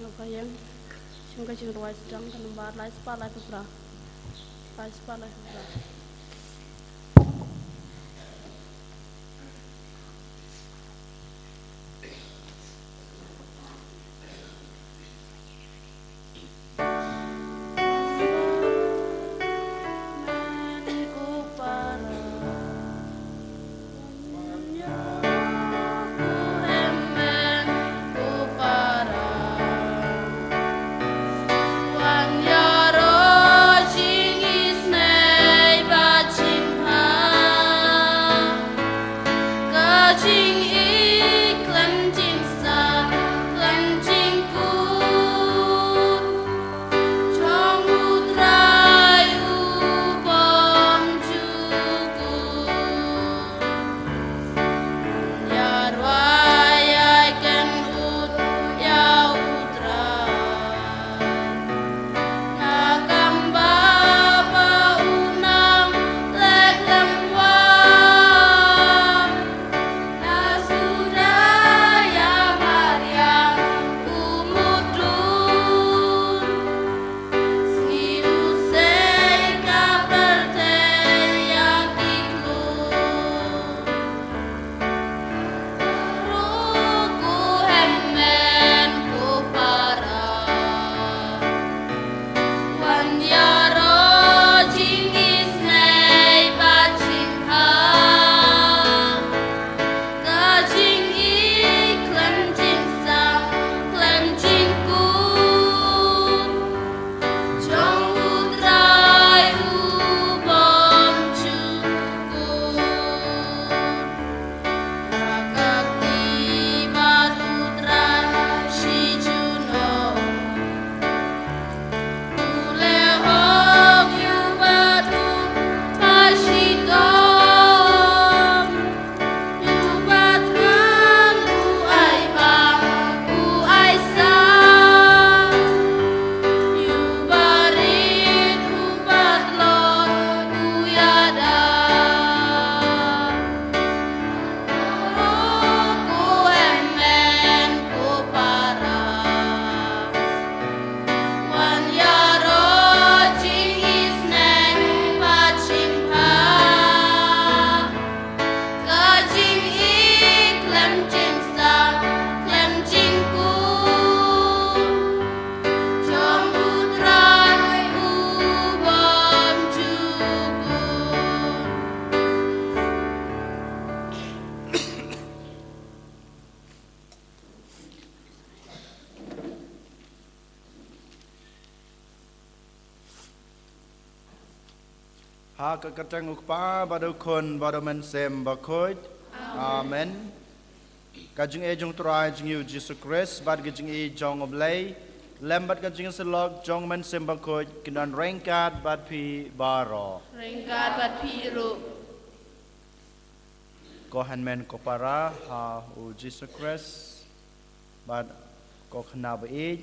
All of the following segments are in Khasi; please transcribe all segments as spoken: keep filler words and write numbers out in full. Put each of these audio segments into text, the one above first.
Ka ïeng sha ka jingrwai sdang ka nombar lai spah lai phra. Lai spah lai phra. Ha ka kyrteng u Kpa bad u Khun bad u Mynsiem Bakhuid. Amen. Ka jingïeit jong u Trai jong ngi u Jisu Khrist bad ka jingïeit jong u Blei lem bad ka jingïasyllok jong u Mynsiem Bakhuid kin don ryngkat bad phi baroh. Ryngkat bad phi ruh. Ko hynmen ko para ha u Jisu Khrist bad ko khynnah ba ïeit.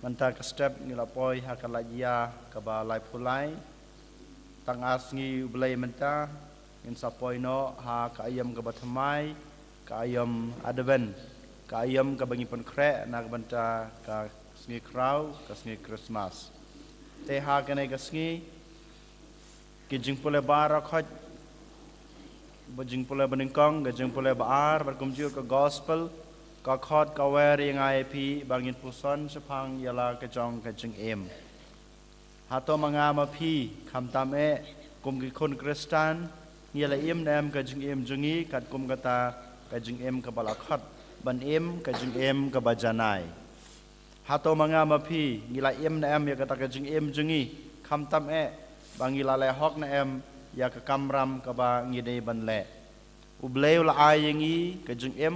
Mynta ka step ngi la poi ha ka lait ïa kaba laiphew lai. Tang ar sngi U Blei mynta ngin sa poi noh ha ka aïom kaba thymmai, ka aïom Advent, ka aïom kaba ngi pynkhreh na ka bynta ka sngi khraw, ka sngi Christmas. Te ha kane ka sngi ki jingpule baroh khot, ba jingpule ba nyngkong, ka jingpule ba ar bad kumjuh ka gospel ka khot ka wer ïa nga ïa phi ba ngin puson shaphang ïa la ka jong ka jingim. Hato ma nga ma phi khamtam eh kum ki khun Khristan ngi la im ne em ka jingim jong ngi katkum kata ka jingim kaba la khot ban im ka jingim kaba janai? Hato ma nga ma phi ngi la im ne em ïa kata ka jingim jong ngi khamtam eh ba ngi la leh hok ne em ïa ka kamram kaba ngi dei ban leh? U Blei u la ai ïa ngi ka jingim,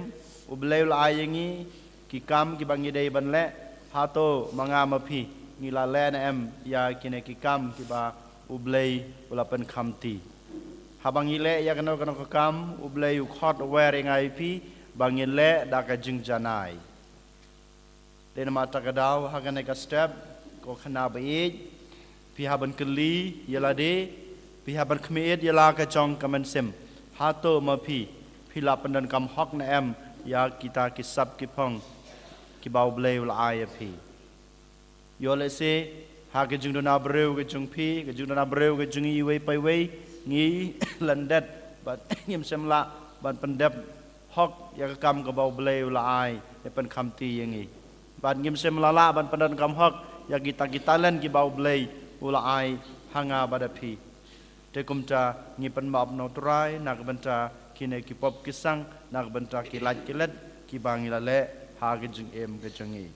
U Blei u la ai ïa ngi ki kam kiba ngi dei ban leh. Hato ma nga ma phi ngi la leh ne em ïa kine ki kam kiba U Blei u la pynkhamti? Haba ngi leh ïa kano kano ka kam U Blei u khot u wer ïa nga ïa phi ba ngin leh da ka jingjanai. Dei namar kata ka daw ha kane ka step ko khynnah ba ïeit, phi hap ban kylli ïa lade, phi hap ban khmih ïa la ka jong ka mynsiem. Hato ma phi phi la pyndonkam hok ne em ïa kita ki sap ki phong? kiba U Blei u la ai ïa phi. Ïoh lehse ha ka jingduna briew ka jong phi, ka jingduna briew ka jong ngi iwei pa iwei, ngi lyndet bad ngim shym lah ban pyndep hok ïa ka kam kaba U Blei u la ai ïa, pynkhamti ïa ngi. Bad ngim shym lah lah ban pyndonkam hok ïa kita ki talent kiba U Blei u la ai ha nga bad ha phi. Te kumta ngi pynbna u Trai na ka bynta kine ki pop ki sang, na ka bynta ki lait ki let kiba ngi la leh ha ka jingim ka jong ngi.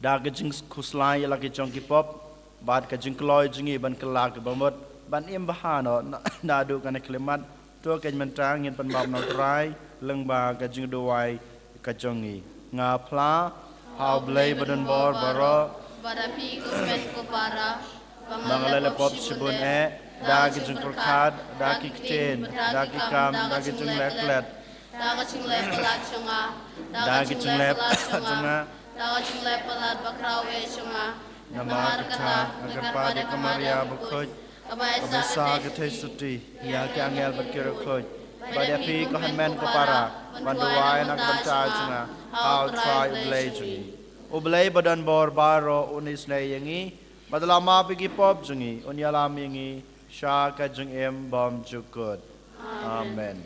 Da ka jingkhuslai ïa la ki jong ki pop bad ka jingkloi jong ngi ban kylla kiba mut, ban im bha noh na, naduh kane ka khyllipmat. To keiñ mynta ngin pynbna u Trai lyngba ka jingduwai ka jong ngi. Nga phla ha U Blei badonbor baroh, bad ha phi ko hynmen ko para, ba nga la leh pop shibun eh, da ki jingpyrkhat, da ki ktien, da ki kam, da ki jingleh klet, da ka jingleh palat jong nga, da ka jingleh palat jong nga, da ka jingleh palat bakhraw eh jong nga. Namar kata nga kyrpad ïa ka Maria bakhuid, kaba ai sa ka theisotti ïa ki angel bad ki riewkhuid, bad ïa phi ko hynmen ko para, ban duwai na ka bynta jong nga ha U Trai U Blei jong ngi. U Blei badonbor baroh un isynei ïa ngi bad un la map ïa ki pop jong ngi, un ïalam ïa ngi sha ka jingim bymjukut. Amen.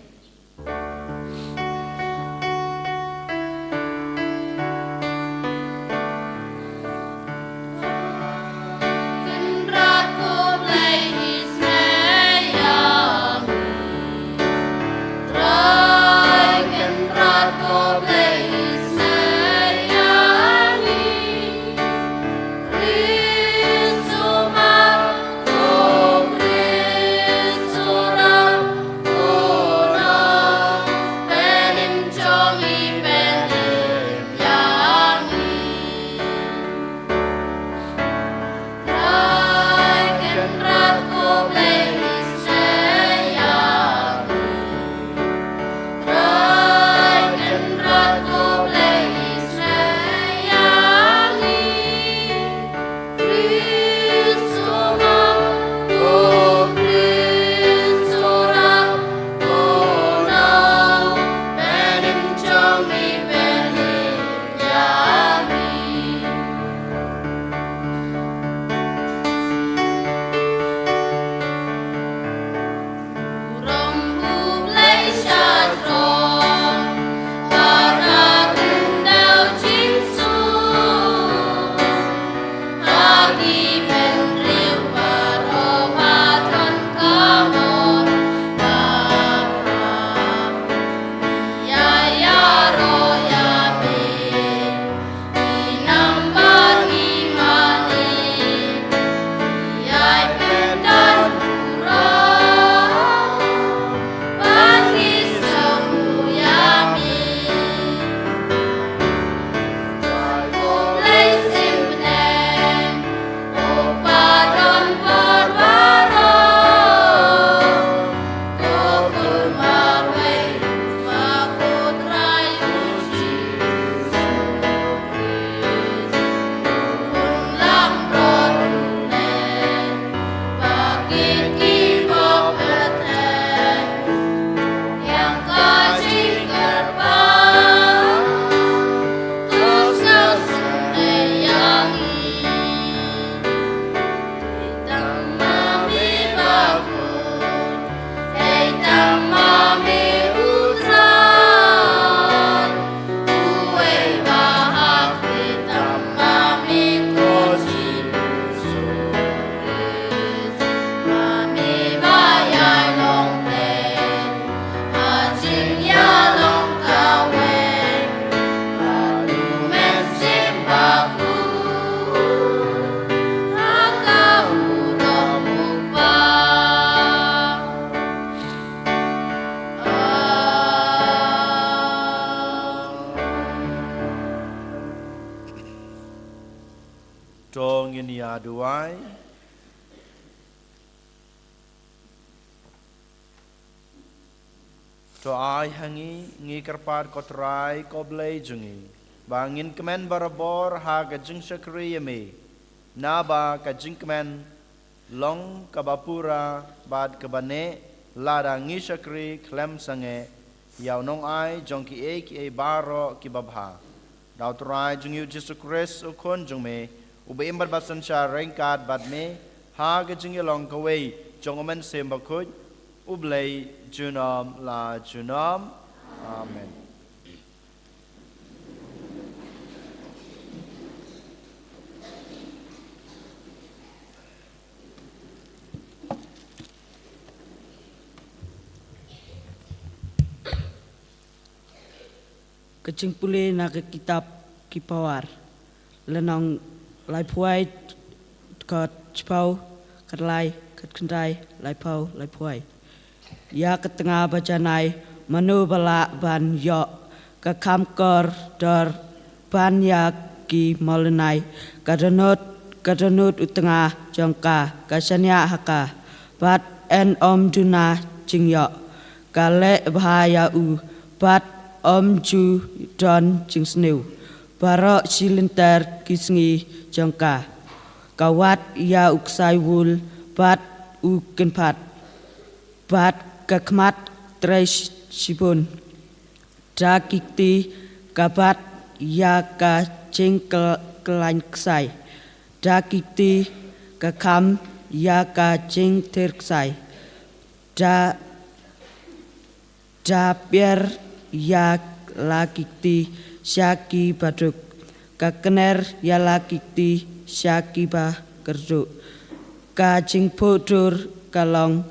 To ngin ïa duwai. To ai ha ngi, ngi kyrpad ko Trai ko Blei jong ngi, ba ngin kmen barabor ha ka jingshakri ïa me, naba ka jingkmen Long kaba pura bad kaba neh lada ngi shakri khlem sangeh ïa u nongai jong kiei kiei baroh kiba bha. Da U Trai jong ngi U Jisu Khrist U Khun jong me, uba im bad ba synshar ryngkat bad me ha ka jingïalong kawei jong U Mynsiem Bakhuid, U Blei junom la junom. Amen. Ka jingpule na ka kitab Ki Parar. Lynnong laiphew, dkhot shiphew, khatlai, khatkhyndai, laiphew, laiphew. Ïa ka tnga ba janai, mano ba lah ban ïoh ka kham kordor ban ïa ki mawlynnai? Ka dohnud, ka dohnud u tnga jong ka, ka shaniah ha ka, bad yn ym duna jingïoh. Ka leh bha ïa u, bad ym ju don jingsniew. Baroh shi lynter ki sngi jong ka, ka wad ïa u ksai wul bad u kynphad, bad ka khmat trei shibun. Da ki kti ka bat ïa ka jingkyl-, kyllaiñ ksai. Da ki kti ka kham ïa ka jingthir ksai. Da, da pier ïa la ki kti sha ki baduk. Ka kner ïa la ki kti sha ki bakyrduh. Ka jingphuh dur ka long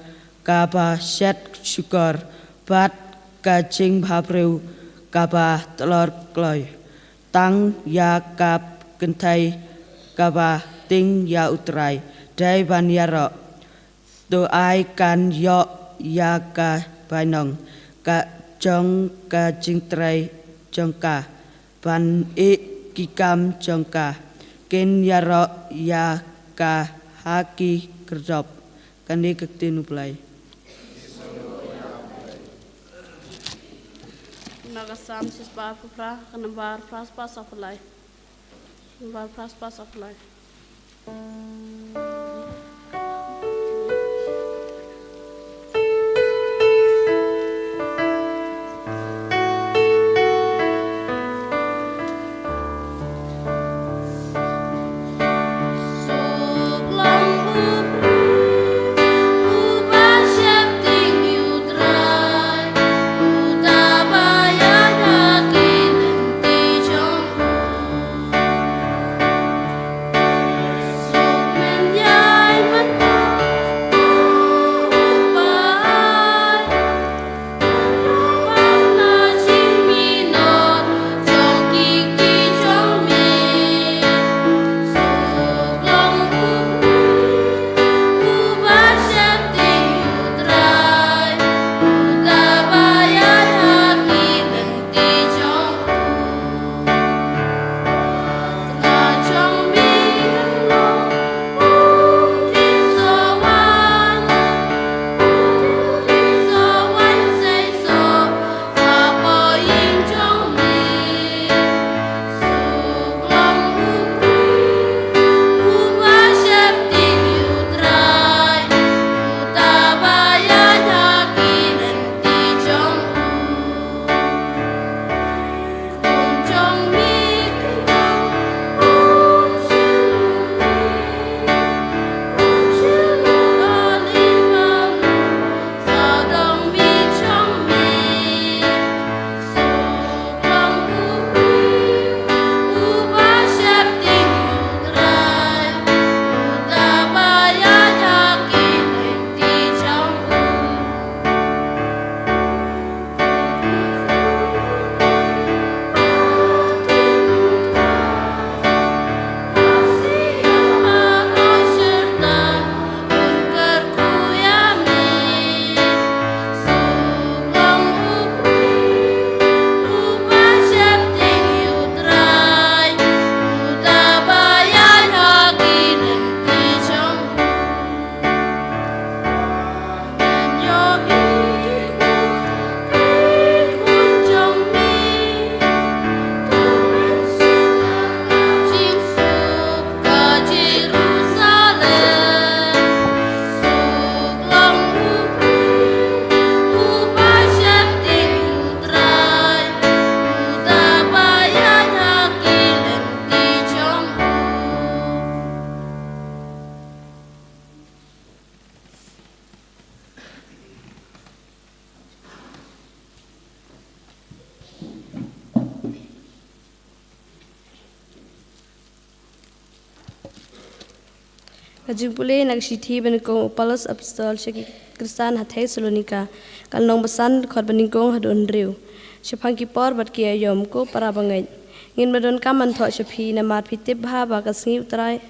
kaba shet shukor, bad ka jingbhabriew kaba tlor kloi. Tang ïa ka kynthei kaba tieng ïa U Trai, dei ban ïaroh. To ai kan ïoh ïa ka bainong ka jong ka jingtrei jong ka, ban ïeh ki kam jong ka. Kin ïaroh ïa ka ha ki khyrdop. Kane ka ktien U Blei. Na ka Salm shispah phra, ka nambar phra spah saw phew lai. Nambar phra spah saw phew lai. Ka jingpule na ka shithi ba nyngkong u Paulus Apostol sha ki Khristan ha Thessalonika, ka lynnong ba san, dkhot ba nyngkong haduh hynriew. Shaphang ki por bad ki aïom, ko para bangeit, ngin ym donkam ban thoh sha phi, namar phi tip bha ba ka sngi U Trai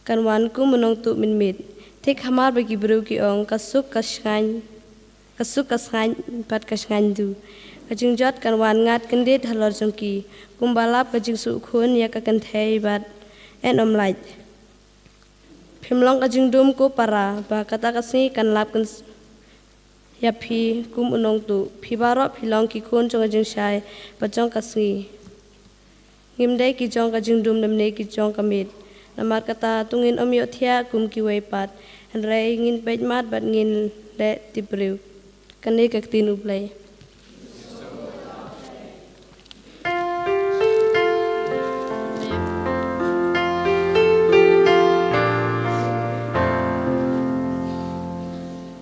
kan wan kum u nongtuh mynmiet. Thik hamar ba ki briew ki ong, ka suk ka shngaiñ, ka suk ka shngaiñ bad ka shngaiñ du. Ka jingjot kan wan ngat kyndit halor jong ki, kumba lap ka jingsuh khun ïa ka kynthei bad yn ym lait. Phim long ka jingdum, ko para, ba kata ka sngi kan lap kyn- ïa phi kum u nongtuh. Phi baroh phi long ki khun jong ka jingshai bad jong ka sngi. Ngim dei ki jong ka jingdum lymne ki jong ka miet. Namar kata, to ngin ym ïohthiah kum kiwei pat, hynrei ngin peit mat bad ngin leh tipbriew. Kane ka ktien U Blei.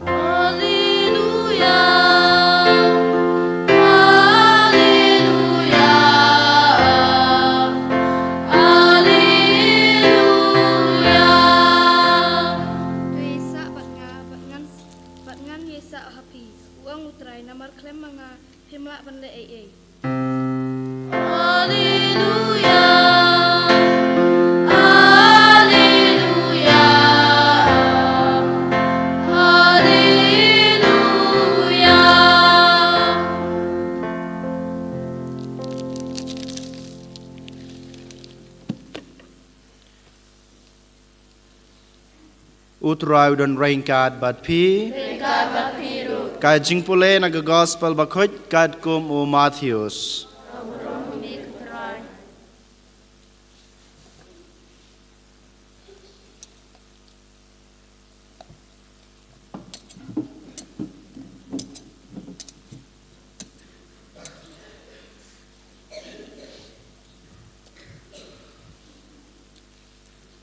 Alleluia, alleluia, alleluia. To ïasah bad nga, bad ngan, bad ngan ïasah ha phi, u ong U Trai, namar khlem ma nga phim lah ban leh ei ei. Alleluia, alleluia, alleluia. U Trai u don ryngkat bad phi. Ryngkat bad phi ruh. Ka jingpule na ka Gospel Bakhuid katkum u Mathaios. Ka burom ïa me, ko Trai.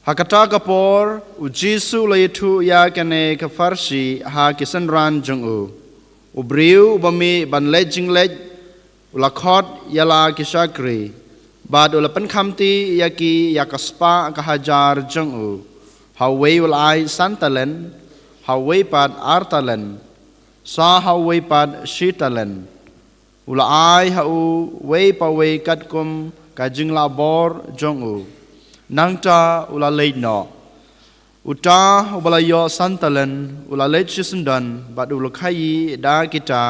Ha kata ka por, u Jisu u la ïathuh ïa kane ka pharshi ha ki synran jong u. U briew uba mih ban leit jingleit, u la khot ïa la ki shakri, bad u la pynkhamti ïa ki ïa ka spah ka hajar jong u. Ha uwei u la ai san talent, ha uwei pat ar talent, sa ha uwei pat shi talent. U la ai ha uwei pa uwei katkum ka jinglah bor jong u. Nangta u la leit noh. Uta uba la ïoh san talent, u la leit shisyndon, bad u la khaïi da kita,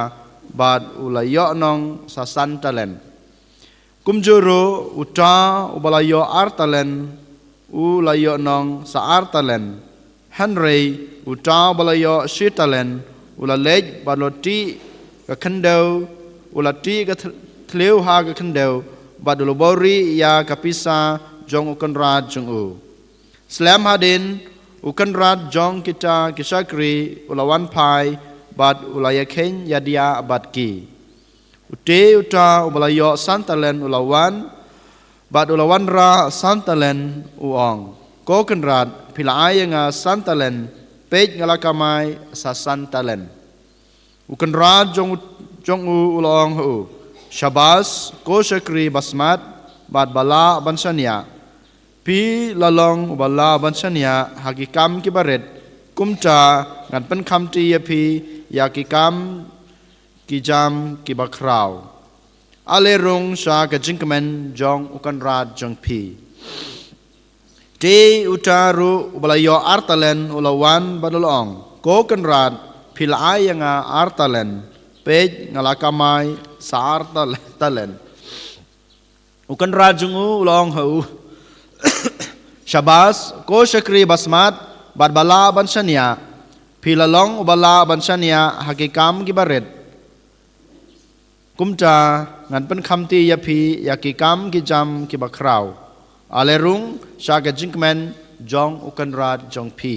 bad u la ïoh nong sa san talent. Kumjuh ruh, uta uba la ïoh ar talent, u la ïoh nong sa ar talent. Hynrei, uta uba la ïoh shi talent, u la leit bad u la tih ka khyndew, u la tih ka th-, thliew ha ka khyndew, bad u la buhrieh ïa ka pisa jong u kynrad jong u. Slem hadien, u kynrad jong kita ki shakri, u la wan phai, bad u la ïakheiñ ïadiah bad ki. Uta uta uba la ïoh san talent u la wan, bad u la wanrah san talent u ong, "Ko kynrad, phi la ai ïa nga san talent, peit nga la kamai sa san talent." U kynrad jong, jong u u la ong ha u, "Shabas, ko shakri basmat, bad ba lah ban shaniah. Phi la long uba lah ban shaniah ha ki kam kiba rit, kumta ngan pynkhamti ïa phi ïa ki kam ki jam kiba khraw. Ale rung sha ka jingkmen jong u kynrad jong phi." Te uta ruh uba la ïoh ar talent u la wan bad u la ong, "Ko kynrad, phi la ai ïa nga ar talent, peit nga la kamai sa ar tal-, talent." U kynrad jong u u la ong ha u, "Shabas, ko shakri basmat, bad ba lah ban shaniah. Phi la long uba lah ban shaniah ha ki kam kiba rit, kumta ngan pynkhamti ïa phi ïa ki kam ki jam kiba khraw. Ale rung sha ka jingkmen jong u kynrad jong phi."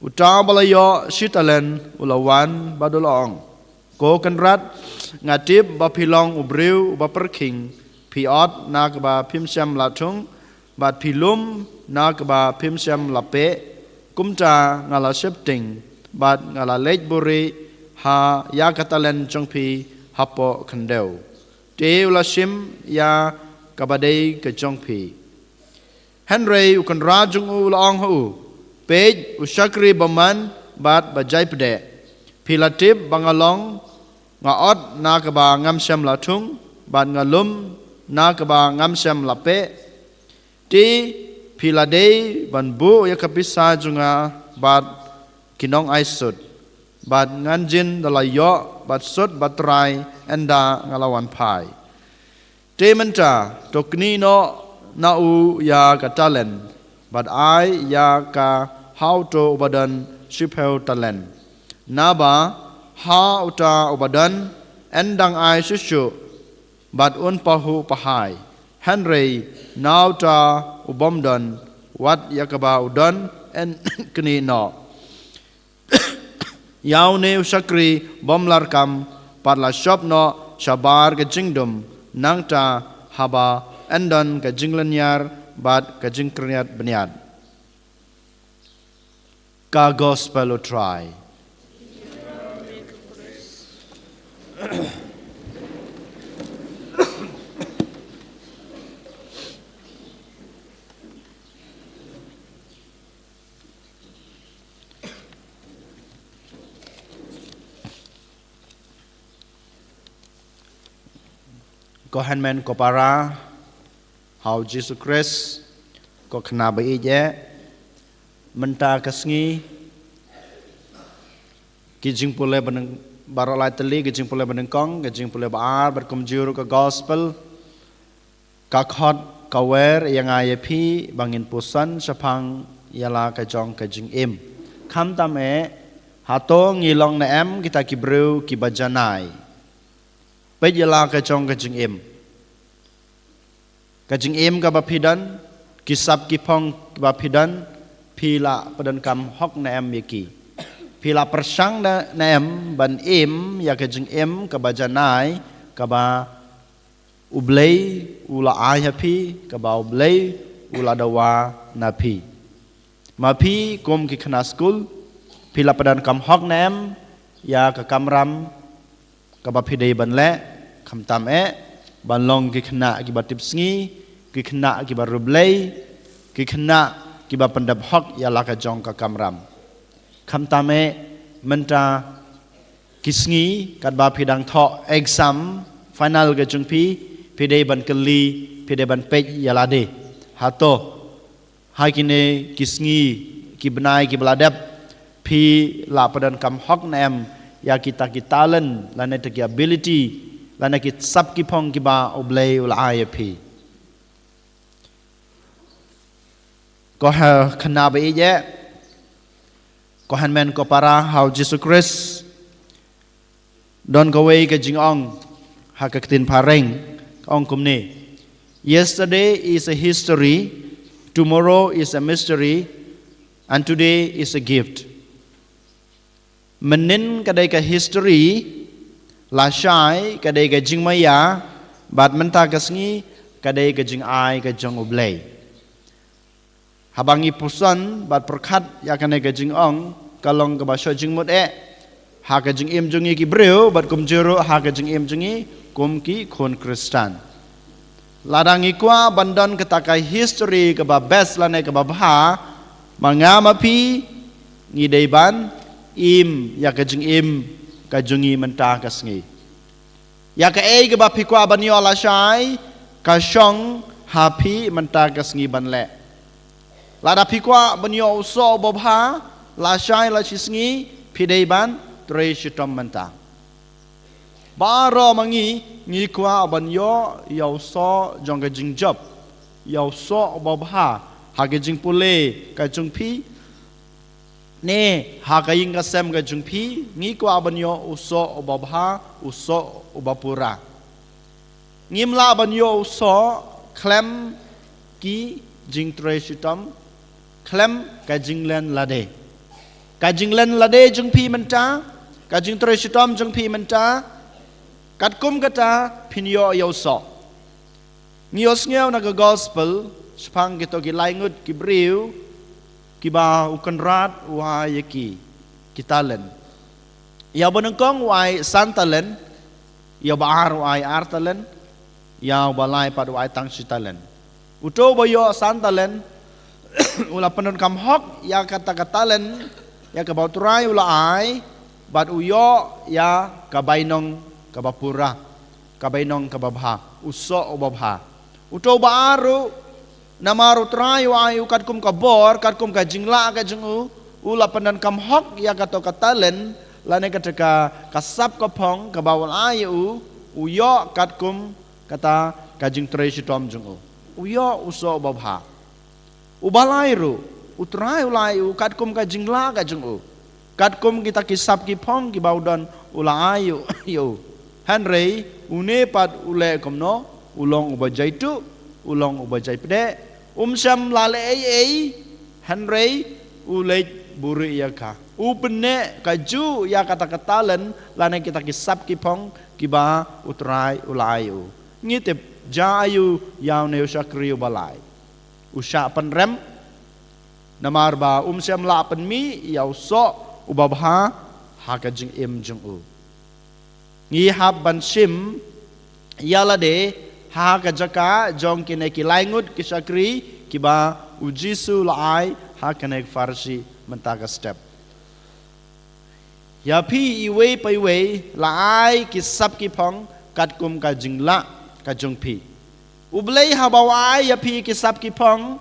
Uta uba la ïoh shi talent u la wan bad u la ong, "Ko kynrad, nga tip ba phi long u briew uba pyrkhing, phi ot na kaba phim shym la thung, bad phi lum na kaba phim shym la peh, kumta nga la sheptieng, bad nga la leit buhrieh ha ïa ka talent jong phi hapoh khyndew." Te u la shim ïa kaba dei ka jong phi. Hynrei u kynrad jong u u la ong ha u, Peit, u shakri bymman bad ba jait pdeh. Phi la tip ba nga long, nga ot na kaba ngam shym la thung, bad nga lum na kaba ngam shym la peh. Te phi la dei ban buh ïa ka pisa jong nga bad ki nongai sut, bad ngan jin da la ïoh bad sut bad trai ynda nga la wan phai. Te mynta to knieh noh na u ïa ka talent, bad ai ïa ka ha uto uba don shiphew talent. Naba ha uta uba don, yn dang ai shuh shuh, bad un pahuh pahai. Hynrei na uta u bym don, wat ïa kaba u don yn knieh noh. Ïa une u shakri bym lah kam, pat la shop noh shabar ka jingdum, nangta haba yn don ka jinglynñiar bad ka jingkyrniat bniat. Ka Gospel u Trai. Ko hynmen ko para ha u Jisu Khrist, ko khynnah ba ïeit, mynta ka sngi, ki jingpule ba nyng-, baroh lai tylli, ki jingpule ba nyngkong, ki jingpule ba ar, bad kumjuh ruh ka Gospel, ka khot ka wer ïa nga ïa phi ba ngin puson shaphang ïa la ka jong ka jingim. Khamtam eh, hato ngi long ne em kita ki briew kiba janai? Peit ïa la ka jong ka jingim. Ka jingim kaba phi don, ki sap ki phong kiba phi don, phi la pyndonkam hok ne em ïa ki? Phi la pyrshang ne, ne em ban im ïa ka jingim kaba janai, kaba U Blei u la ai ha phi, kaba U Blei u la dawa na phi? Ma phi kum ki khynnah skul, phi la pyndonkam hok ne em ïa ka kamram kaba phi dei ban leh? Khamtam eh, ban long ki khynnah kiba tipsngi, ki khynnah kiba riewblei, ki khynnah kiba pyndep hok ïa la ka jong ka kamram. Khamtam eh, mynta ki sngi katba phi dang thoh exam final ka jong phi, phi dei ban kylli, phi dei ban peit ïa lade. Hato ha kine ki sngi, ki bnai kiba la dep, phi la pyndonkam hok ne em ïa kita ki talent, lane kita ki ability, lane ki sap ki phong kiba U Blei u la ai ïa phi? Ko ha khynnah ba ïeit, ko hynmen ko para ha u Jisu Khrist, don kawei ka jingong ha ka ktien phareng, ka ong kumne: "Yesterday is a history, tomorrow is a mystery, and today is a gift." Mynnin ka dei ka history, lashai ka dei ka jingmaïa, bad mynta ka sngi ka dei ka jingai ka jong U Blei. Haba ngi puson bad pyrkhat ïa kane ka jingong, ka long kaba shah jingmut eh ha ka jingim jong ngi ki briew, bad kumjuh ruh ha ka jingim jong ngi kum ki khun Khristan. Lada ngi kwah ban don kata ka history kaba best lane kaba bha, ma nga ma phi ngi dei ban im ïa ka jingim ka jong ngi mynta ka sngi. Ïa kaei kaba phi kwah ban ïoh lashai, ka shong ha phi mynta ka sngi ban leh. Lada phi kwah ban ïoh u soh uba bha, lashai lashisngi phi dei ban trei shitom mynta. Baroh ma ngi ngi kwah ban ïoh ïa u soh jong ka jingjop, ïa u soh uba bha ha ka jingpule ka jong phi, ne ha ka ïing ka sem ka jong phi. Ngi kwah ban ïoh u soh uba bha, u soh uba pura. Ngim lah ban ïoh u soh khlem ki jingtrei shitom, khlem ka jinglen lade. Ka jinglen lade jong phi mynta, ka jingtrei shitom jong phi mynta, katkum kata phin ïoh ïa u soh. Ngi ïohsngew na ka Gospel shaphang kito ki lai ngut ki briew kiba u kynrad u ai ïa ki ki talent. Ïa uba nyngkong u ai san talent, ïa uba ar u ai ar talent, ïa uba lai pat u ai tang shi talent. Uto uba ïoh san talent u la pyndonkam hok ïa kata ka talent, ïa kaba u Trai u la ai, bad u ïoh ïa ka bainong kaba pura, ka bainong kaba bha, u soh uba bha. Uto uba ar ruh, namar u Trai u ai u katkum ka bor, katkum ka jinglah ka jong u, u la pyndonkam hok ïa kato ka talent, lane kata ka, ka sap ka phong, kaba u la ai u, u ïoh katkum kata ka jingtrei shitom jong u. U ïoh u soh uba bha. Uba lai ruh, u Trai u la ai u katkum ka jinglah ka jong u, katkum kita ki sap ki phong kiba u don u la ai u, ïa u. Hynrei, une pat u leh kumno, u long uba jaituh, u long uba jaipdeh, um shym la leh ei ei, hynrei, u leit buhrieh ïa ka. U pynneh kajuh ïa kata ka talent, lane kita ki sap ki phong, kiba u Trai u la ai u. Ngi tip, jia aiu ïa une u shakri uba lai. U shah pynrem, namar ba um shym lah pynmih ïa u soh uba bha ha ka jingim jong u. Ngi hap ban shim ïa lade ha ka jaka jong kine ki lai ngut ki shakri kiba u Jisu la ai ha kane ka pharshi mynta ka step. Ïa phi iwei pa iwei la ai ki sap ki phong katkum ka jinglah ka jong phi. U Blei haba u ai ïa phi ki sap ki phong,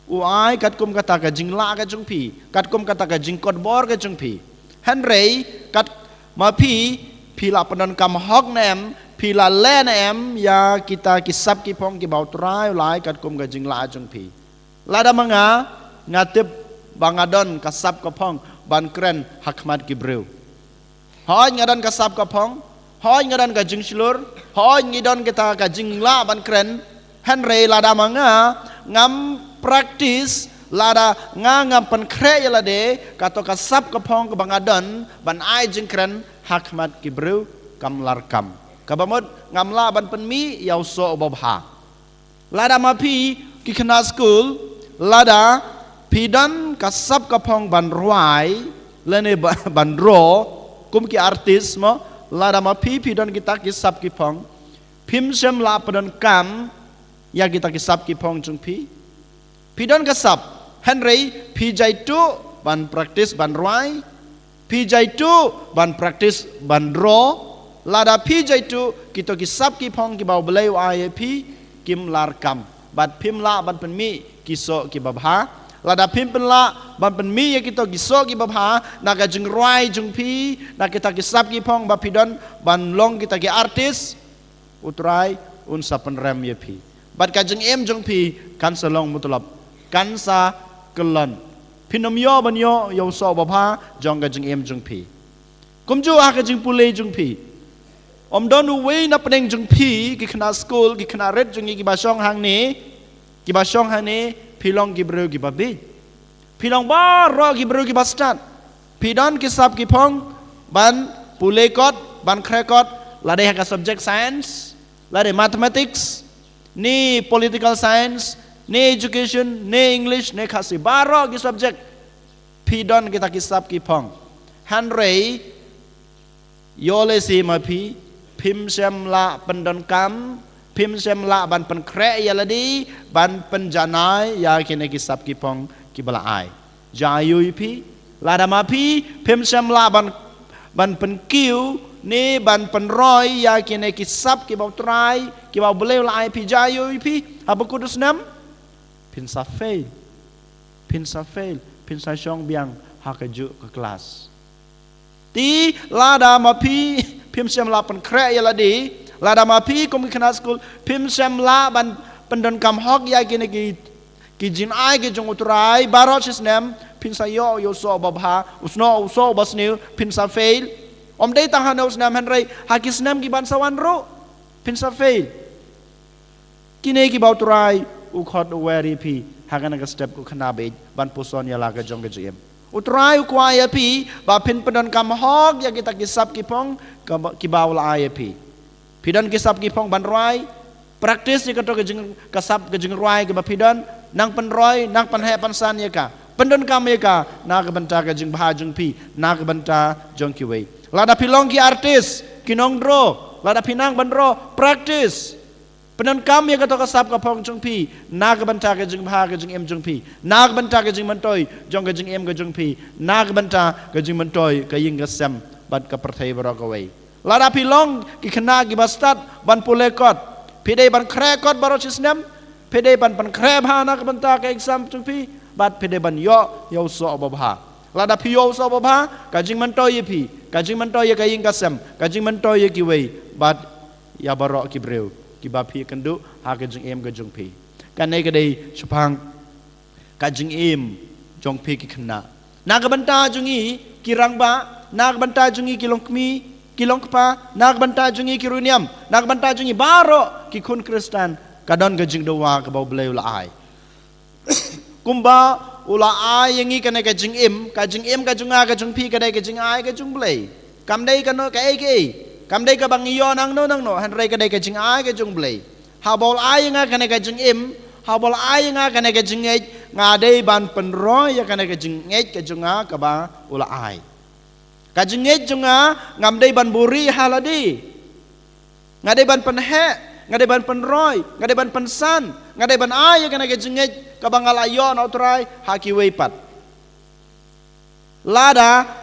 u ai katkum kata ka jinglah ka jong phi, katkum kata ka jingkotbor ka jong phi. Hynrei, kat ma phi, phi la pyndonkam hok ne em, phi la leh ne em ïa kita ki sap ki phong kiba u Trai u la ai katkum ka jinglah jong phi. Lada ma nga, nga tip ba nga don ka sap ka phong ban kren ha khmat ki briew. Hooid nga don ka sap ka phong, hooid nga don ka jingshlur, hooid ngi don kita ka jinglah ban kren, hynrei lada ma nga, ngam practice, lada nga ngam pynkhreh ïa lade, kato ka sap ka phong kaba nga don, ban ai jingkren, ha khmat ki briew, kam lah kam. Kaba mut, ngam lah ban pynmih ïa u soh uba bha. Lada ma phi ki khynnah skul, lada phi don ka sap ka phong ban rwai, lane ba-, ban draw, kum ki artist mo, lada ma phi phi don kita ki sap ki phong, phim shym lah pyndonkam ïa kita ki sap ki phong jong phi. Phi don ka sap, hynrei phi jaituh ban practice ban rwai, phi jaituh ban practice ban draw, lada phi jaituh kito ki sap ki phong kiba u Blei u ai ïa phi, kim lah kam. Bad phim lah ban pynmih ki soh kiba bha. Lada phim pynlah ban pynmih ïa kito ki soh kiba bha, na ka jingrwai jong phi, na kita ki sap ki phong ba phi don ban long kita ki artist, u Trai un sa pynrem ïa phi. Bad ka jingim jong phi kan sa long mutlop, kan sa kyllon. Phin ym ïoh ban ïoh ïa u soh uba bha jong ka jingim jong phi. Kumjuh ha ka jingpule jong phi. Ym don uwei na pdeng jong phi, ki khynnah skul, ki khynnah rit jong ngi kiba shong hangne, kiba shong hangne, phi long ki briew kiba bieit. Phi long baroh ki briew kiba stad. Phi don ki sap ki phong ban pule kot, ban khreh kot, lada ha ka subject science, lada mathematics, ne political science, ne education, ne English, ne Khasi, baroh ki subject. Phi don kita ki sap ki phong. Hynrei, ïoh lehse ma phi, phim shym lah pyndonkam, phim shym lah ban pynkhreh ïa lade, ban pynjanai ïa kine ki sap ki phong kiba la ai. Jia aiu ïa phi, lada ma phi, phim shym lah ban, ban pynkiew, ne ban pynroi ïa kine ki sap kiba u Trai, kiba u Blei u la ai phi, jia aiu ïa phi, haba kut u snem, phin sa fail. Phin sa fail, phin sa shong biang ha kajuh ka klas. Te lada ma phi, phim shym lah pynkhreh ïa lade, lada ma phi kum ki khynnah skul, phim shym lah ban pyndonkam hok ïa kine ki, ki jingai ki jong u Trai, baroh shi snem, phin sa ïoh ïa u soh uba bha, u soh, u soh uba sniew, phin sa fail. Ym dei tang ha une u snem hynrei, ha ki snem ki ban sa wan ruh, phin sa fail. Kine kiba u Trai u khot u wer ïa phi, ha kane ka step ko khana beit, ban puson ïa la ka jong ka jingim. U Trai u kwah ïa phi, ba phin pyndonkam hok ïa kita ki sap ki phong, kiba, kiba u la ai ïa phi. Phi don ki sap ki phong ban rwai, practice ïa kato ka jing, ka sap ka jingrwai kiba phi don, nang pynroi, nang pynheh pynsan ïa ka. Pyndonkam ïa ka, na ka bynta ka jingbha jong phi, na ka bynta jong kiwei. Lada phi long ki artist, ki nong draw, lada phi nang ban draw, practice. Pyndonkam ïa kato ka sap ka phong jong phi na ka bynta ka jingbha ka jingim jong phi, na ka bynta ka jingmyntoi jong ka jingim ka jong phi, na ka bynta ka jingmyntoi ka ïing ka sem bad ka pyrthei baroh kawei. Lada phi long ki khynnah kiba stad ban pule kot, phi dei ban khreh kot baroh shi snem, phi dei ban pynkhreh bha na ka bynta ka exam jong phi, bad phi dei ban ïoh ïa u soh babha. Lada phi ïoh u soh babha, ka jingmyntoi ïa phi, ka jingmyntoi ïa ka ïing ka sem, ka jingmyntoi ïa kiwei bad ïa baroh ki briew kiba phi kynduh ha ka jingim ka jong phi. Kane ka dei shaphang ka jingim jong phi ki khynnah. Na ka bynta jong ngi ki rangbah, na ka bynta jong ngi ki longkmie, ki longkpa, na ka bynta jong ngi ki riewniam, na ka bynta jong ngi baroh ki khun Khristan, ka don ka jingdawa kaba U Blei u la ai. Kumba u la ai ïa ngi kane ka jingim, ka jingim ka jong nga ka jong phi ka dei ka jingai ka jong U Blei. Kam dei kano kaei kaei, kam dei kaba ngi ïoh nangno nangno, hynrei ka dei ka jingai ka jong U Blei. Haba u la ai ïa nga kane ka jingim, haba u la ai ïa nga kane ka jingngeit, nga dei ban pynroi ïa kane ka jingngeit ka jong nga kaba u la ai. Ka jingngeit jong nga, ngam dei ban buhrieh ha lade. Nga dei ban pynheh, nga dei ban pynroi, nga dei ban pynsan, nga dei ban ai ïa kane ka jingngeit kaba nga la ïoh na U Trai ha kiwei pat. Lada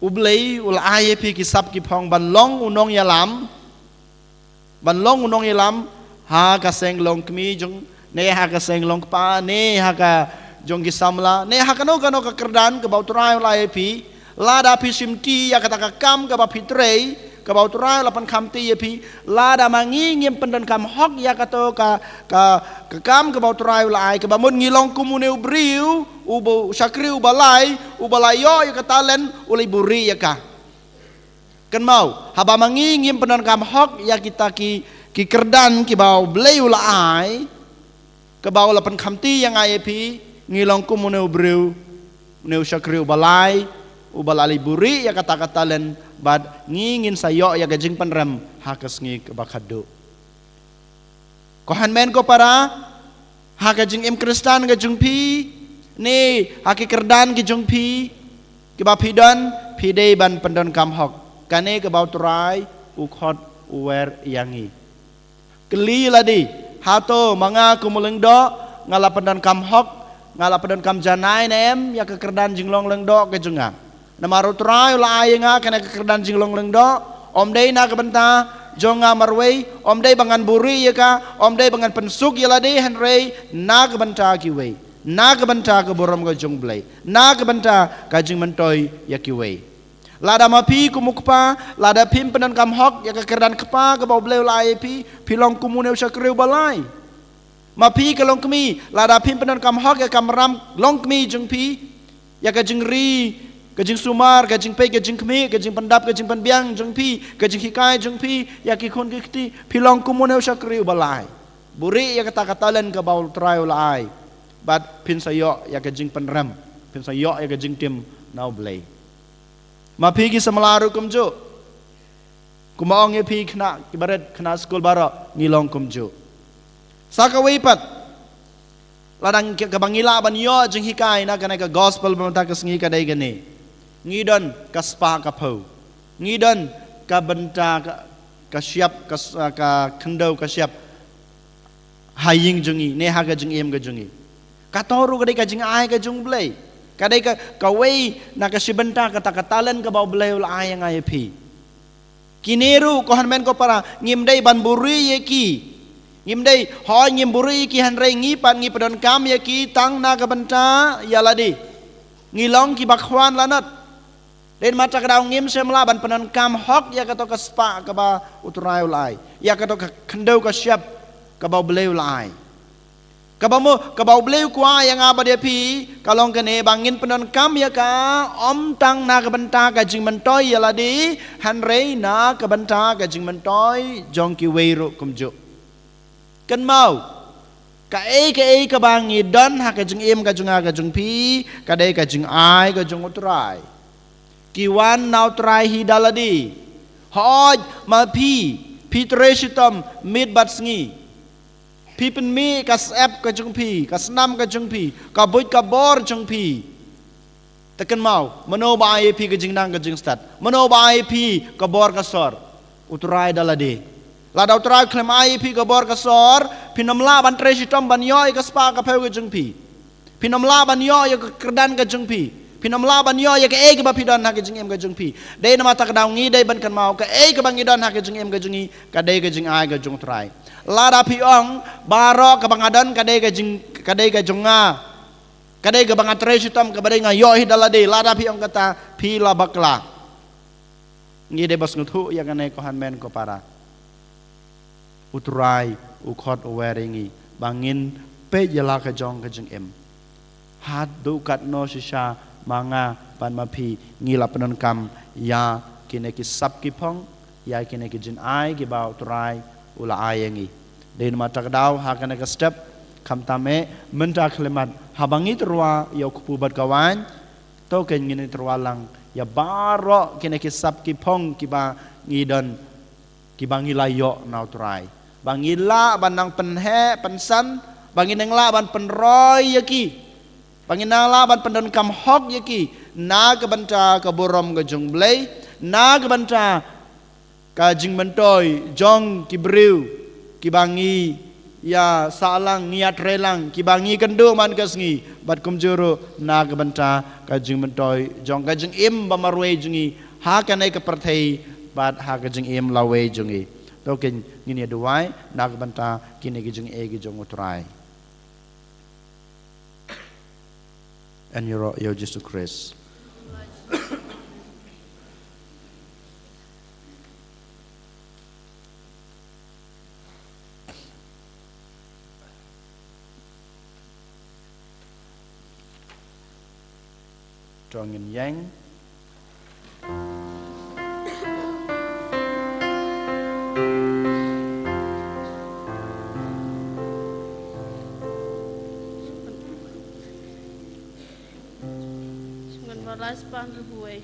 U Blei u la ai ïa phi ki sap ki phong ban long u nongïalam, ban long u nongïalam ha ka seng longkmie jong, ne ha ka seng longkpa, ne ha ka jong ki samla, ne ha kano kano ka kyrdan kaba U Trai u la ai ïa phi. Lada phi shimti ïa kata ka kam kaba phi trei, kaba U Trai u la pynkhamti ïa phi, lada ma ngi ngim pyndonkam hok ïa kato ka, ka, ka kam kaba U Trai u la ai, kaba mut ngi long kum une u briew, u ba, u shakri uba lai, uba la ïoh ïa ka talent, u la buhrieh ïa ka. Kynmaw, haba ma ngi ngim pyndonkam hok ïa kita ki, ki kyrdan kiba U Blei u la ai, kaba u la pynkhamti ïa nga ïa phi, ngi long kum une u briew, une u shakri uba lai, uba la leit buhrieh ïa kata ka talent, bad ngi ngin sa ïoh ïa ka jingpynrem ha ka sngi kaba khatduh. Ko hynmen ko para, ha ka jingim Khristan ka jong phi, ne ha ki kyrdan ki jong phi, kiba phi don, phi dei ban pyndonkam hok. Kane kaba U Trai u khot u wer ïa ngi. Kylli lade, hato ma nga kum u lyngdoh, nga la pyndonkam hok, nga la pyndonkam janai ne em ïa ka kyrdan jinglong lyngdoh ka jong nga? Namar U Trai u la ai ïa nga kane ka kyrdan jinglong lyngdoh, ym dei na ka bynta jong nga marwei, ym dei ba ngan buhrieh ïa ka, ym dei ba ngan pynsuk ïa lade, hynrei na ka bynta kiwei, na ka bynta ka burom ka jong U Blei, na ka bynta ka jingmyntoi ïa kiwei. Lada ma phi kum u kpa, lada phim pyndonkam hok ïa ka kyrdan kpa kaba U Blei u la ai ïa phi, phi long kum une u shakri uba lai. Ma phi ka longkmie, lada phim pyndonkam hok ïa ka kamram longkmie jong phi, ïa ka jingri, ka jingsumar, ka jingpeit, ka jingkhmih, ka jingpyndap, ka jingpynbiang jong phi, ka jinghikai jong phi ïa ki khun ki kti, phi long kum une u shakri uba lai. Buhrieh ïa kata ka talent kaba U Trai u la ai, bad phin sa ïoh ïa ka jingpynrem, phin sa ïoh ïa ka jingtim na U Blei. Ma phi ki samla ruh kumjuh. Kumba ong ïa phi khynnah kiba rit, khynnah skul baroh, ngi long kumjuh. Sa kawei pat, lada ngi, kaba ngi lah ban ïoh jinghikai na kane ka gospel ba mynta ka sngi ka dei kane. Ngi don ka spah ka phew. Ngi don ka bynta ka, ka shyiap, ka s-, ka khyndew ka shyiap ha ïing jong ngi, ne ha ka jingim ka jong ngi. Kato ruh ka dei ka jingai ka jong U Blei. Ka dei ka, kawei na ka shi bynta kata ka talent kaba U Blei u la ai ïa nga ïa phi. Kine ruh ko hynmen ko para, ngim dei ban buhrieh ïa ki. Ngim dei, hooid ngim buhrieh ïa ki, hynrei ngi pat ngi pyndonkam ïa ki tang na ka bynta ïa lade. Ngi long kiba khwan lanot. Dei namar kata ka daw ngim shym lah ban pyndonkam hok ïa kato ka spah kaba U Trai u la ai, ïa kato ka khyndew ka shyiap kaba U Blei u la ai. Kaba mo, kaba U Blei u kwah ïa nga bad ïa phi, ka long kane ba ngin pyndonkam ïa ka, ym tang na ka bynta ka jingmyntoi ïa lade, hynrei na ka bynta ka jingmyntoi jong kiwei ruh kumjuh. Kynmaw, kaei kaei kaba ngi don ha ka jingim ka jong nga ka jong phi, ka dei ka jingai ka jong U Trai. Ki wan na U Trai hi da lade. Hooid, ma phi, phi trei shitom miet bad sngi. Phi pynmih ka syep ka jong phi, ka snam ka jong phi, ka buit ka bor jong phi. Te kynmaw, mano ba ai ïa phi ka jingnang ka jingstad? Mano ba ai ïa phi ka bor ka sor? U Trai da lade. Lada U Trai u khlem ai ïa phi ka bor ka sor, phin ym lah ban trei shitom ban ïoh ïa ka spah ka phew ka jong phi. Phin ym lah ban ïoh ïa ka kyrdan ka jong phi. Phin ym lah ban ïoh ïa kaei kaba phi don ha ka jingim ka jong phi. Dei namar kata ka daw ngi dei ban kynmaw kaei kaba ngi don ha ka jingim ka jong ngi, ka dei ka jingai ka jong U Trai. Lada phi ong, baroh kaba nga don ka dei ka jing, ka dei ka jong nga. Ka dei kaba nga trei shitom, kaba dei nga ïoh hi da lade, lada phi ong kata, phi la bakla. Ngi dei ba sngewthuh ïa kane ko hynmen ko para. U Trai u khot u wer ïa ngi ba ngin peit ïa la ka jong ka jingim. Haduh katno shisha ma nga bad ma phi ngi la pyndonkam ïa kine ki sap ki phong, ïa kine ki jingai kiba U Trai u la ai ïa ngi. Dei namar kata ka daw ha kane ka step, khamtam eh mynta khyllipmat haba ngi tyrwa ïa u kpu bad ka waiñ, to kein ngin tyrwa lang ïa baroh kine ki sap ki phong kiba ngi don, kiba ngi la ïoh na U Trai. Ba ngi lah ban nang pynheh pynsan, ba ngi nang lah ban pynroi ïa ki, ba ngi nang lah ban pyndonkam hok ïa ki na ka bynta ka burom ka jong U Blei, na ka bynta ka jingmyntoi jong ki briew kiba ngi ïa sah lang, ngi ïa trei lang, kiba ngi kynduh man ka sngi, bad kumjuh ruh na ka bynta ka jingmyntoi jong ka jingim ba marwei jong ngi ha kane ka pyrthei bad ha ka jingim lawei jong ngi. To kein ngin ïa duwai na ka bynta kine ki jingeh ki jong U Trai. Yn ïaroh ïa U Jisu Khrist. To ngin ïeng. Ngan balas pan rubuh.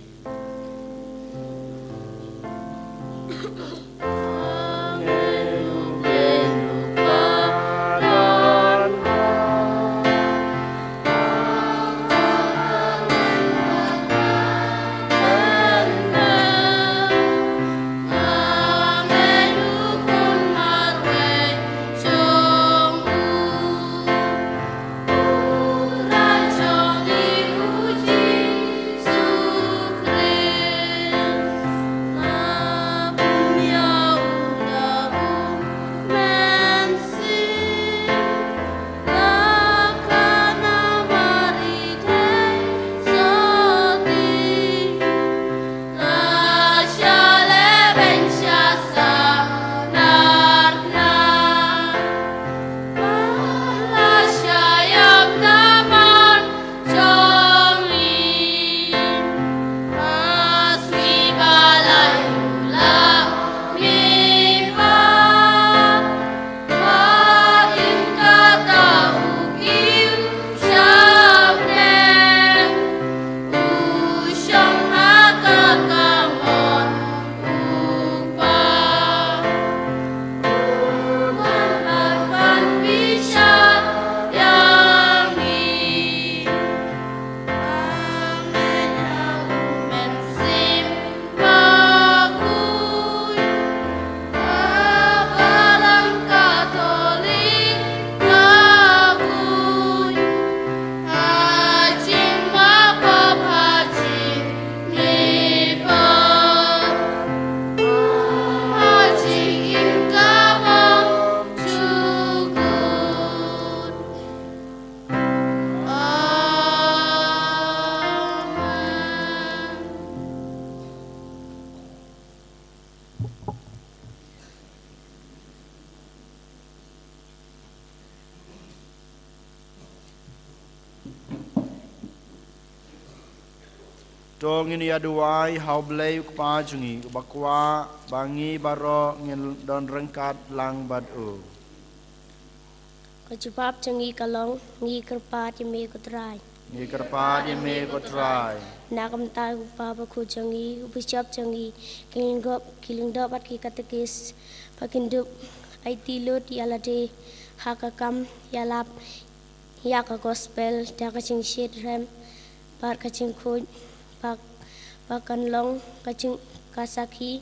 To ngin ïa duwai ha U Blei U Kpa jong ngi, uba kwah ba ngi baroh ngin don ryngkat lang bad u. Ka jubab jong ngi ka long, ngi kyrpad ïa me ko Trai. Ngi kyrpad ïa me ko Trai. Na ka bynta u Kpa bakhuid jong ngi, u bishop jong ngi, ki lyngdoh, ki lyngdoh bad ki katekis, ba kin dup aiti lut ïa lade ha ka kam ïalap ïa ka gospel da ka jingshitrhem bad ka jingkhuid, ba, ba kan long ka jing, ka sakhi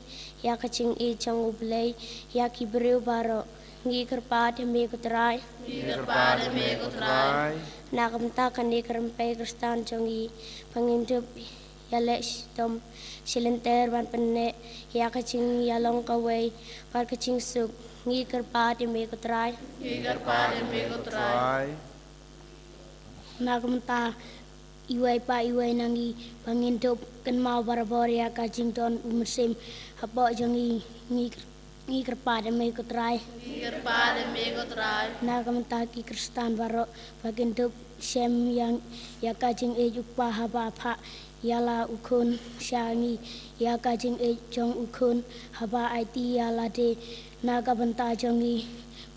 ïa ka jingïeit jong U Blei ïa ki briew baroh. Ngi kyrpad ïa me ko Trai. Ngi kyrpad ïa me ko Trai. Na ka bynta kane ka rympei Khristan jong ngi, ba ngin dup ïaleh shitom shilynter ban pynneh ïa ka jingïalong kawei bad ka jingsuk, ngi kyrpad ïa me ko Trai. Ngi kyrpad ïa me ko Trai. Na ka bynta iwei pa iwei na ngi, ba ngin dup kynmaw barabor ïa ka jingdon U Mynsiem hapoh jong ngi, ngi kyr-, ngi kyrpad ïa me ko Trai. Ngi kyrpad ïa me ko Trai. Na ka bynta ki Khristan baroh, ba kin dup shem ïa, ïa ka jingïeit U Kpa haba phah ïa la U Khun sha ngi, ïa ka jingïeit jong U Khun haba aiti ïa lade na ka bynta jong ngi,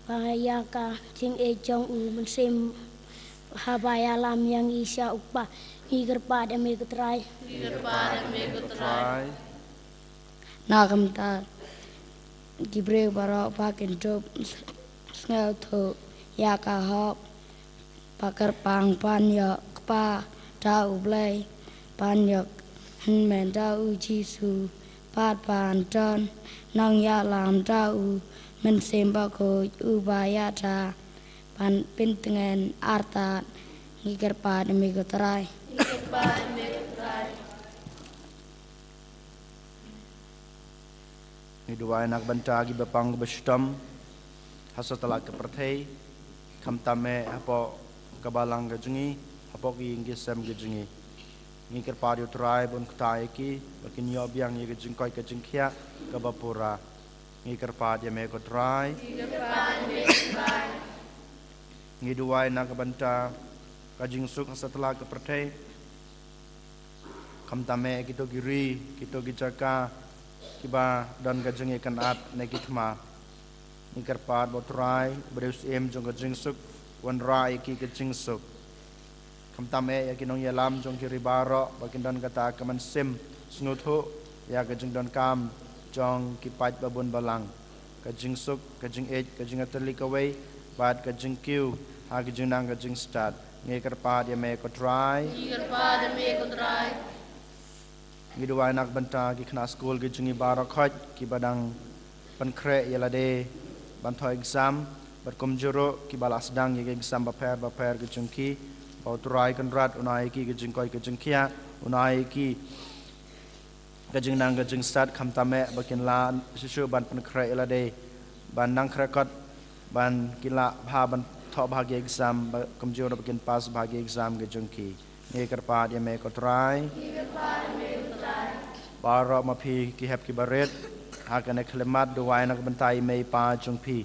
ba ïa ka jingïeit jong U Mynsiem haba ïalam ïa ngi sha U Kpa. Ngi kyrpad ïa me ko Trai. Ngi kyrpad ïa me ko Trai. Na ka bynta ki briew baroh, ba kin dup sngewthuh ïa ka hok, ba kyrpang ban ïoh kpa da U Blei, ban ïoh hynmen da U Jisu, bad ban don nongïalam da U Mynsiem Bakhuid uba ïada ban pyntngen artat. Ngi kyrpad ïa me ko Trai. Ngi kyrpad ïa me ko Trai. Ngi duwai na ka bynta kiba pang kiba shitom ha satlak ka pyrthei, khamtam eh hapoh ka balang ka jong ngi, hapoh ki ïing ki sem ka jong ngi. Ngi kyrpad ïa U Trai ban kta ïa ki, ba kin ïoh biang ïa ka jingkoit ka jingkhiah kaba pura. Ngi kyrpad ïa me ko Trai. Ngi kyrpad ïa me ko Trai. Ngi duwai na ka bynta ka jingsuk ha satlak ka pyrthei, khamtam eh kito ki ri, kito ki jaka kiba don ka jingïakynad ne ki thma. Ngi kyrpad ba U Trai, ba dei U Syiem jong ka jingsuk, wanrah ïa ki ka jingsuk. Khamtam eh ïa ki nongïalam jong ki ri baroh, ba kin don kata ka mynsiem sngewthuh ïa ka jingdonkam jong ki paid babun balang, ka jingsuk, ka jingïeit, ka jingïatylli kawei bad ka jingkiew ha ka jingnang ka jingstad. Ngi kyrpad ïa me ko Trai. Ngi kyrpad ïa me ko Trai. Ngi duwai na ka bynta ki khynnah skul ki jong ngi baroh khoit, kiba dang pynkhreh ïa lade ban thoh exam, bad kumjuh ruh kiba la sdang ïa ki exam bapher bapher ki jong ki, ba U Trai Kynrad un ai ïa ki ka jingkoit ka jingkhiah, un ai ïa ki ka jingnang ka jingstad, khamtam eh ba kin lah shuh shuh ban pynkhreh ïa lade, ban nang khreh kot, ban kin lah bha ban thoh bha ki exam, ba kumjuh ruh ba kin pass bha ki exam ki jong ki. Ngi kyrpad ïa me ko Trai. Ngi kyrpad ïa me ko Trai. Baroh ma phi ki hep kiba rit, ha kane ka khyllipmat duwai na ka bynta i mei i pa jong phi.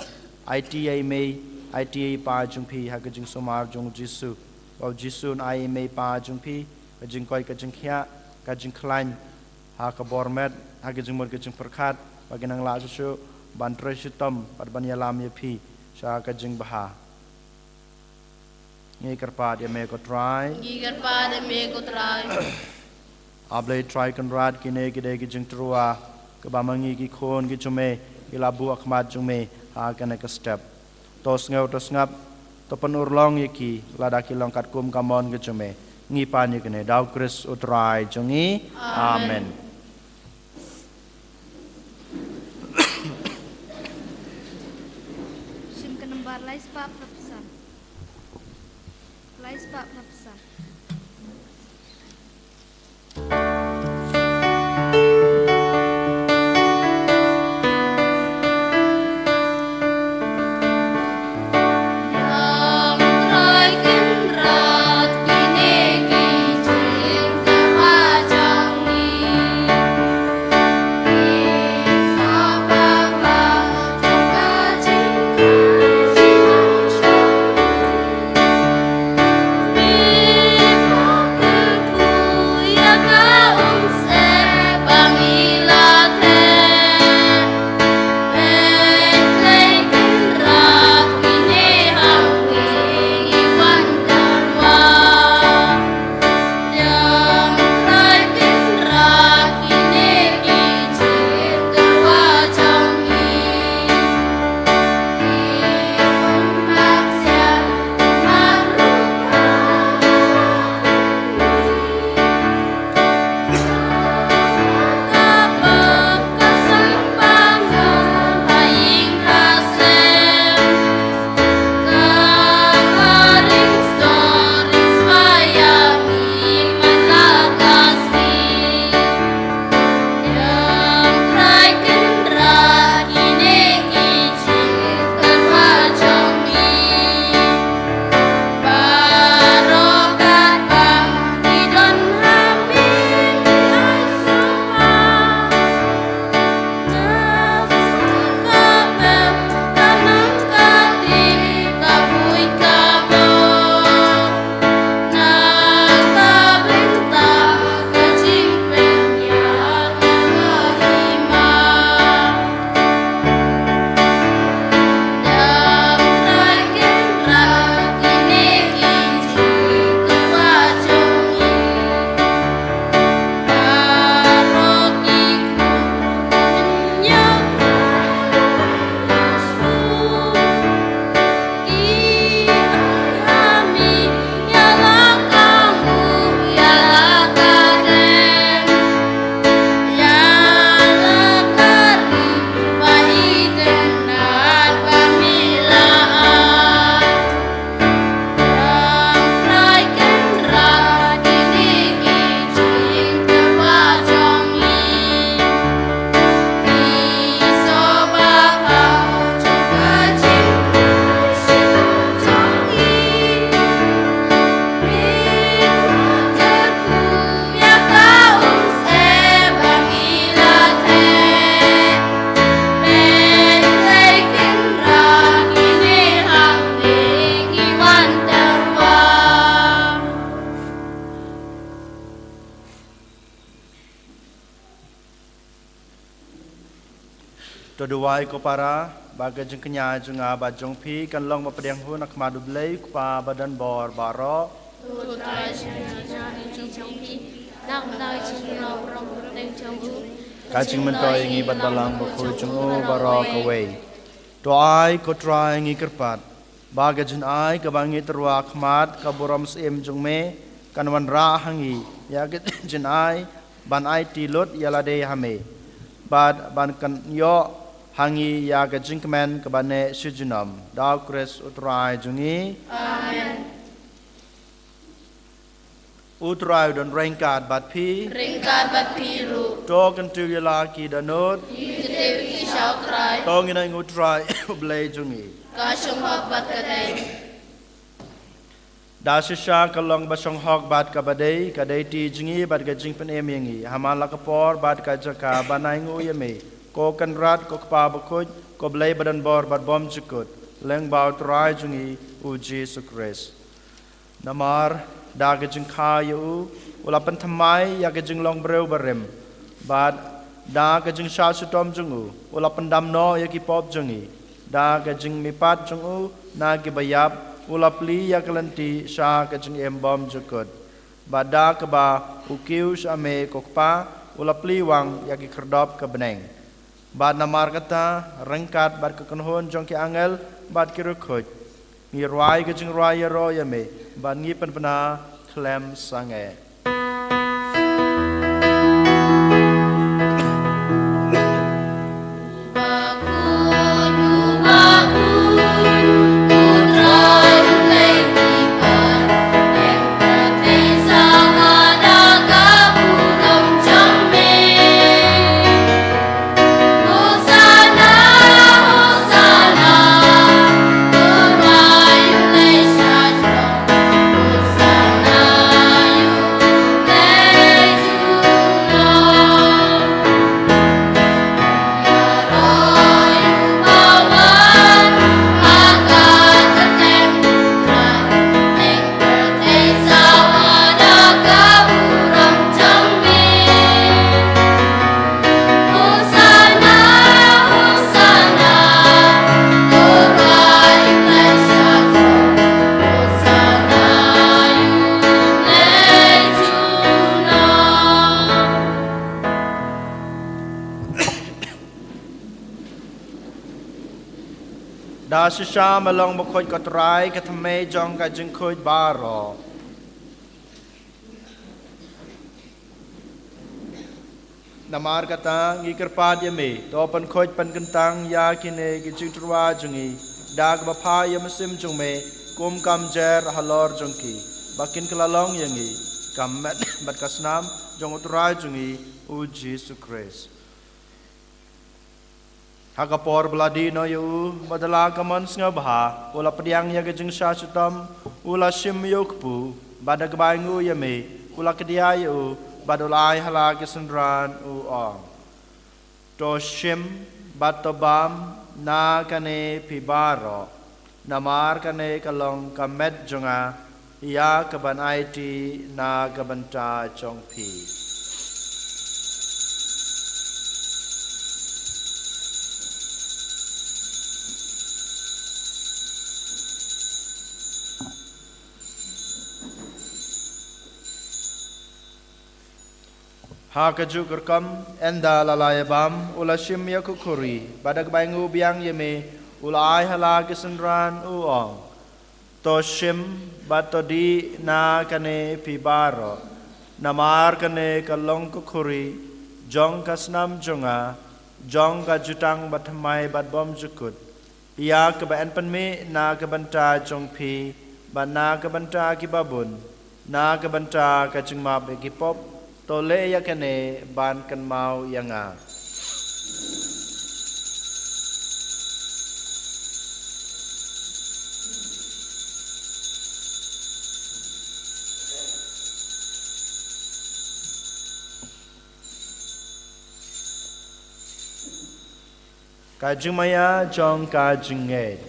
Aiti ïa i mei, aiti ïa i pa jong phi ha ka jingsumar jong U Jisu. Ba U Jisu un ai ïa i mei i pa jong phi ka jingkoit ka jingkhiah, ka jingkhlaiñ ha ka bor met, ha ka jingmut ka jingpyrkhat, ba kin nang lah shuh shuh ban trei shitom bad ban ïalam ïa phi sha ka jingbha. Ngi kyrpad ïa me ko Trai. Ngi kyrpad ïa me ko Trai. A Blei Trai Kynrad, kine ki dei ki jingtyrwa kiba ma ngi ki khun ki jong me ki la buh ha khmat jong me ha kane ka step. To sngew, to sngap, to pynurlong ïa ki lada ki long katkum ka mon ka jong me. Ngi pan ïa kane da U Khrist U Trai jong ngi. Amen. Amen. Shim ka nambar lai spah phra phew san. Lai spah phra phew san. To duwai ko para, ba ka jingkñia jong nga bad jong phi kan long ba pdiang hun ha khmat U Blei U Kpa badonbor baroh. Ka jingmyntoi ïa ngi bad Balang Bakhuid jong u baroh kawei. To ai ko Trai, ngi kyrpad, ba ka jingai kaba ngi tyrwa ha khmat ka burom syiem jong me kan wanrah ha ngi ïa ka jingai ban aiti lut ïa lade ha me, bad ban kynjoh ha ngi ïa ka jingkmen kaba neh shi junom. Da U Khrist U Trai jong ngi. Amen. U Trai u don ryngkat bad phi. Ryngkat bad phi ruh. To kyntiew ïa la ki dohnud. Ngi kyntiew ïa ki sha U Trai. To ngin ai ïa U Trai U Blei jong ngi. Ka shong hok bad ka dei. Da shisha ka long ba shong hok bad kaba dei, ka dei ti jong ngi bad ka jingpynim ïa ngi ha man la ka por bad ka jaka ban ai nguh ïa me, ko Kynrad, ko Kpa Bakhuid, ko Blei badonbor bad bymjukut, lyngba U Trai jong ngi U Jisu Khrist. Namar da ka jingkha ïa u, u la pynthymmai ïa ka jinglong briew barim, bad da ka jingshah shitom jong u, u la pyndam noh ïa ki pop jong ngi. Da ka jingmihpat jong u na kiba ïap, u la plie ïa ka lynti sha ka jingim bymjukut. Bad da kaba u kiew sha me ko Kpa, u la plie wang ïa ki khyrdop ka bneng. Bad namar kata, ryngkat bad ka kynhun jong ki angel bad ki riewkhuid, ngi rwai ka jingrwai ïaroh ïa me, bad ngi pynbna khlem sangeh. Da shisha me long bakhuid ko Trai, ka thymmei jong ka jingkhuid baroh. Namar kata ngi kyrpad ïa me, to pynkhuid pynkyntang ïa kine ki jingtyrwa jong ngi da kaba phah ïa u mynsiem jong me kum ka mjer halor jong ki, ba kin kylla long ïa ngi ka met bad ka snam jong U Trai jong ngi U Jisu Khrist. Ha ka por ba la dih noh ïa u, bad da la ka mon sngewbha, u la pdiang ïa ka jingshah shitom, u la shim ïa u kpu, bad da kaba ainguh ïa me, u la kdiah ïa u, bad u la ai ha la ki synran, u ong: To shim bad to bam na kane phi baroh, namar kane ka long ka met jong nga, ïa kaban aiti na ka bynta jong phi. Ha kajuh ka rukom, ynda la la ïa bam, u la shim ïa ka khuri, bad da kaba ainguh biang ïa me, u la ai ha la ki synran, u ong: To shim bad to dih na kane phi baroh, namar kane ka long ka khuri jong ka snam jong nga, jong ka jutang bathymmai bad bymjukut, ïa kaba yn pynmih na ka bynta jong phi bad na ka bynta kiba bun, na ka bynta ka jingmap ïa ki pop. To leh ïa kane ban kynmaw ïa nga. Ka jingmaïa jong ka jingngeit.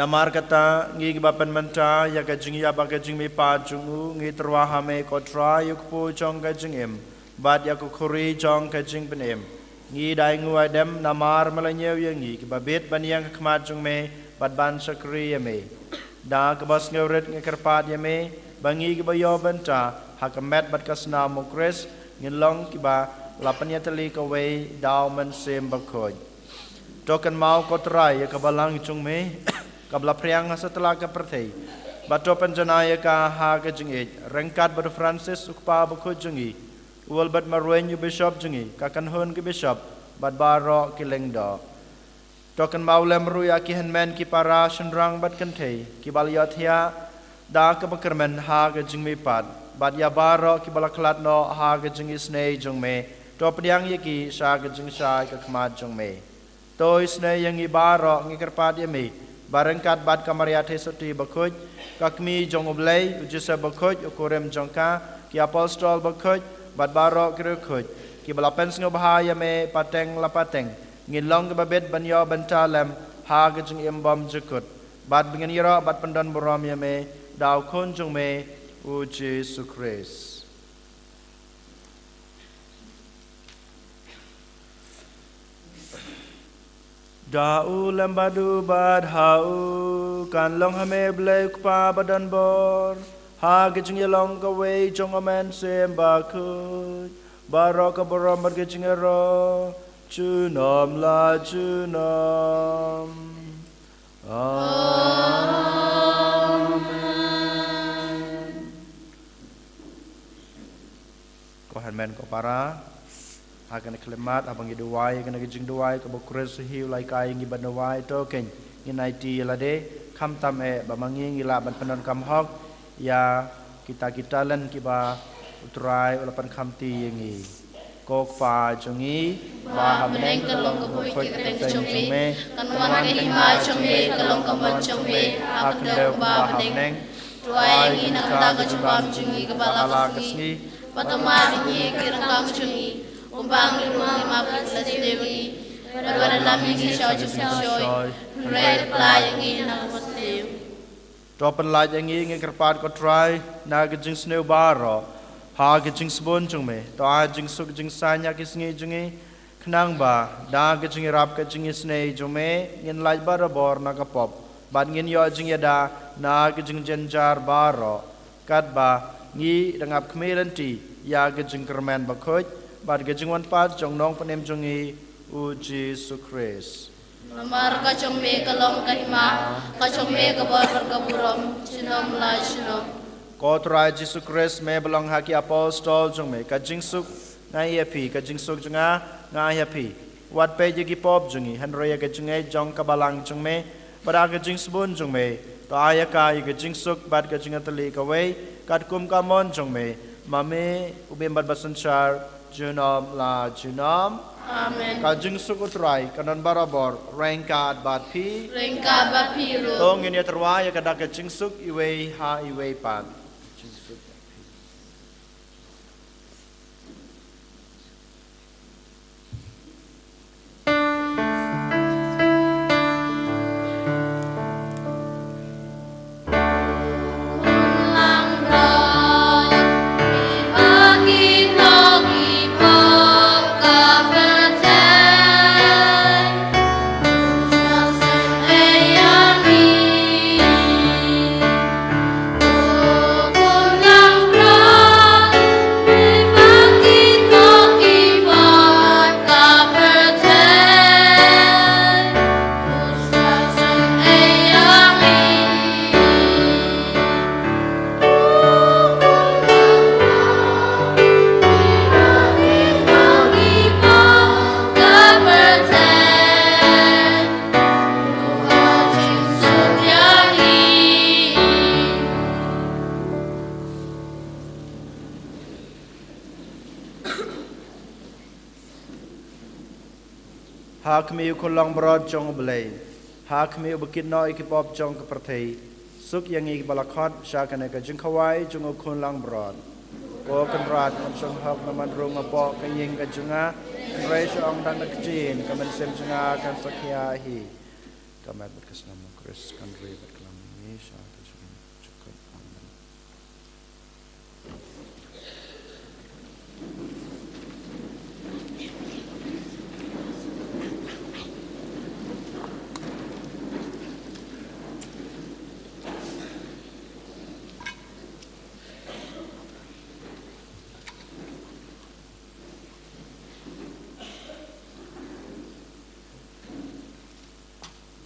Namar kata, ngi kiba pynmynta ïa ka jingïap bad ka jingmihpat jong u, ngi tyrwa ha me ko Trai, ïa u kpu jong ka jingim bad ïa ka khuri jong ka jingpynim. Ngi da ainguh aidem namar me la ñiew ïa ngi kiba bit ban ïeng ha khmat jong me bad ban shakri ïa me. Da kaba sngewrit ngi kyrpad ïa me ba ngi kiba ïoh bynta ha ka met bad ka snam u Khrist, ngin long kiba la pynïatylli kawei da u Mynsiem Bakhuid. To kynmaw ko Trai ïa ka balang jong me kaba la phriang ha satlak ka pyrthei, bad to pynjanai ïa ka ha ka jingïeit ryngkat bad u Francis u Kpa Bakhuid jong ngi, u Albert Marwein u Bishop jong ngi, ka kynhun ki bishop bad baroh ki lyngdoh. To kynmaw lem ruh ïa ki hynmen ki para shynrang bad kynthei kiba la ïohthiah da kaba kyrmen ha ka jingmihpat, bad ïa baroh kiba la khlad noh ha ka jingisynei jong me, to pdiang ïa ki sha ka jingshai ka khmat jong me. To isynei ïa ngi baroh, ngi kyrpad ïa me ba ryngkat bad ka Maria Theisotti Bakhuid, ka Kmie jong u Blei, u Joseph Bakhuid u kurim jong ka, ki Apostol Bakhuid bad baroh ki riewkhuid kiba la pynsngewbha ïa me pateng la pateng, ngin long kiba bit ban ïoh bynta lem ha ka jingim bymjukut, bad ba ngin ïaroh bad pyndonburom ïa me da u Khun jong me, u Jisu Khrist. Da u lem bad u bad ha u, kan long ha me Blei u Kpa badonbor, ha ka jingïalong kawei jong u Mynsiem Bakhuid, baroh ka burom bad ka jingïaroh junom la junom. Amen. Ko hynmen ko para, ha kane ka khyllipmat haba ngi duwai, kane ka jingduwai kaba u Khrist hi u la hikai ïa ngi ban duwai, to kein ngin aiti ïa lade, khamtam eh ba ma ngi ngi lah ban pyndonkam hok ïa kita ki talent kiba u Trai u la pynkhamti ïa ngi. Ko Kpa jong ngi ba ha bneng, ka long ka bor ka kyrteng jong me, kan wan ka hima jong me, ka long ka mon jong me ha ka khyndew kumba ha bneng. Duwai ïa ngi na ka bynta ka jingbam jong ngi kaba la ka sngi, bad to map ïa ngi ki ryngkang jong ngi, kumba ngi ruh ngi map ïa ki ba la sniew ïa ngi, bad wat lam ïa ngi sha ka jingshoi, hynrei to pynlait ïa ngi na ka basniew. To pynlait ïa ngi, ngi kyrpad ko Trai, na ka jingsniew baroh ha ka jingsbun jong me. To ai jingsuk jingsaiñ ha ki sngi jong ngi, khnang ba da ka jingïarap ka jingisynei jong me ngin lait barabor na ka pop, bad ngin ïoh jingïada na ka jingjynjar baroh, katba ngi dang ap khmih lynti ïa ka jingkyrmen bakhuid bad ka jingwan pat jong u Nongpynim jong ngi, u Jisu Khrist. Namar ka jong me ka long ka hima, ka jong me ka bor bad ka burom junom la junom. Ko Trai Jisu Khrist, me ba la ong ha ki apostol jong me, ka jingsuk nga ai ïa phi, ka jingsuk jong nga nga ai ïa phi. Wat peit ïa ki pop jong ngi, hynrei ïa ka jingngeit jong ka balang jong me, bad ha ka jingsbun jong me to ai ïa ka ïa ka jingsuk bad ka jingïatylli kawei, katkum ka mon jong me, ma me, u Bym bad Basynshar, junom la junom. Amen. Ka jingsuk u Trai kan don barabor ryngkat bad phi. Ryngkat bad phi ruh. To ngin ïa tyrwa ïa ka da ka jingsuk iwei ha iwei pat. Ha khmih u Khun langbrot jong U Blei, ha khmih uba kit noh ïa ki pop jong ka pyrthei, suk ïa ngi kiba la khot sha kane ka jingkhawai jong u Khun langbrot. Ko Kynrad, ngam shong hok namar ba nga poh ka ïing ka jong nga, hynrei shu ong tang da ka ktien, ka mynsiem jong nga kan sakhia hi. Ka met bad ka snam u Khrist kan ri bad klam ïa ngi sha ka jingim jukut. Amen.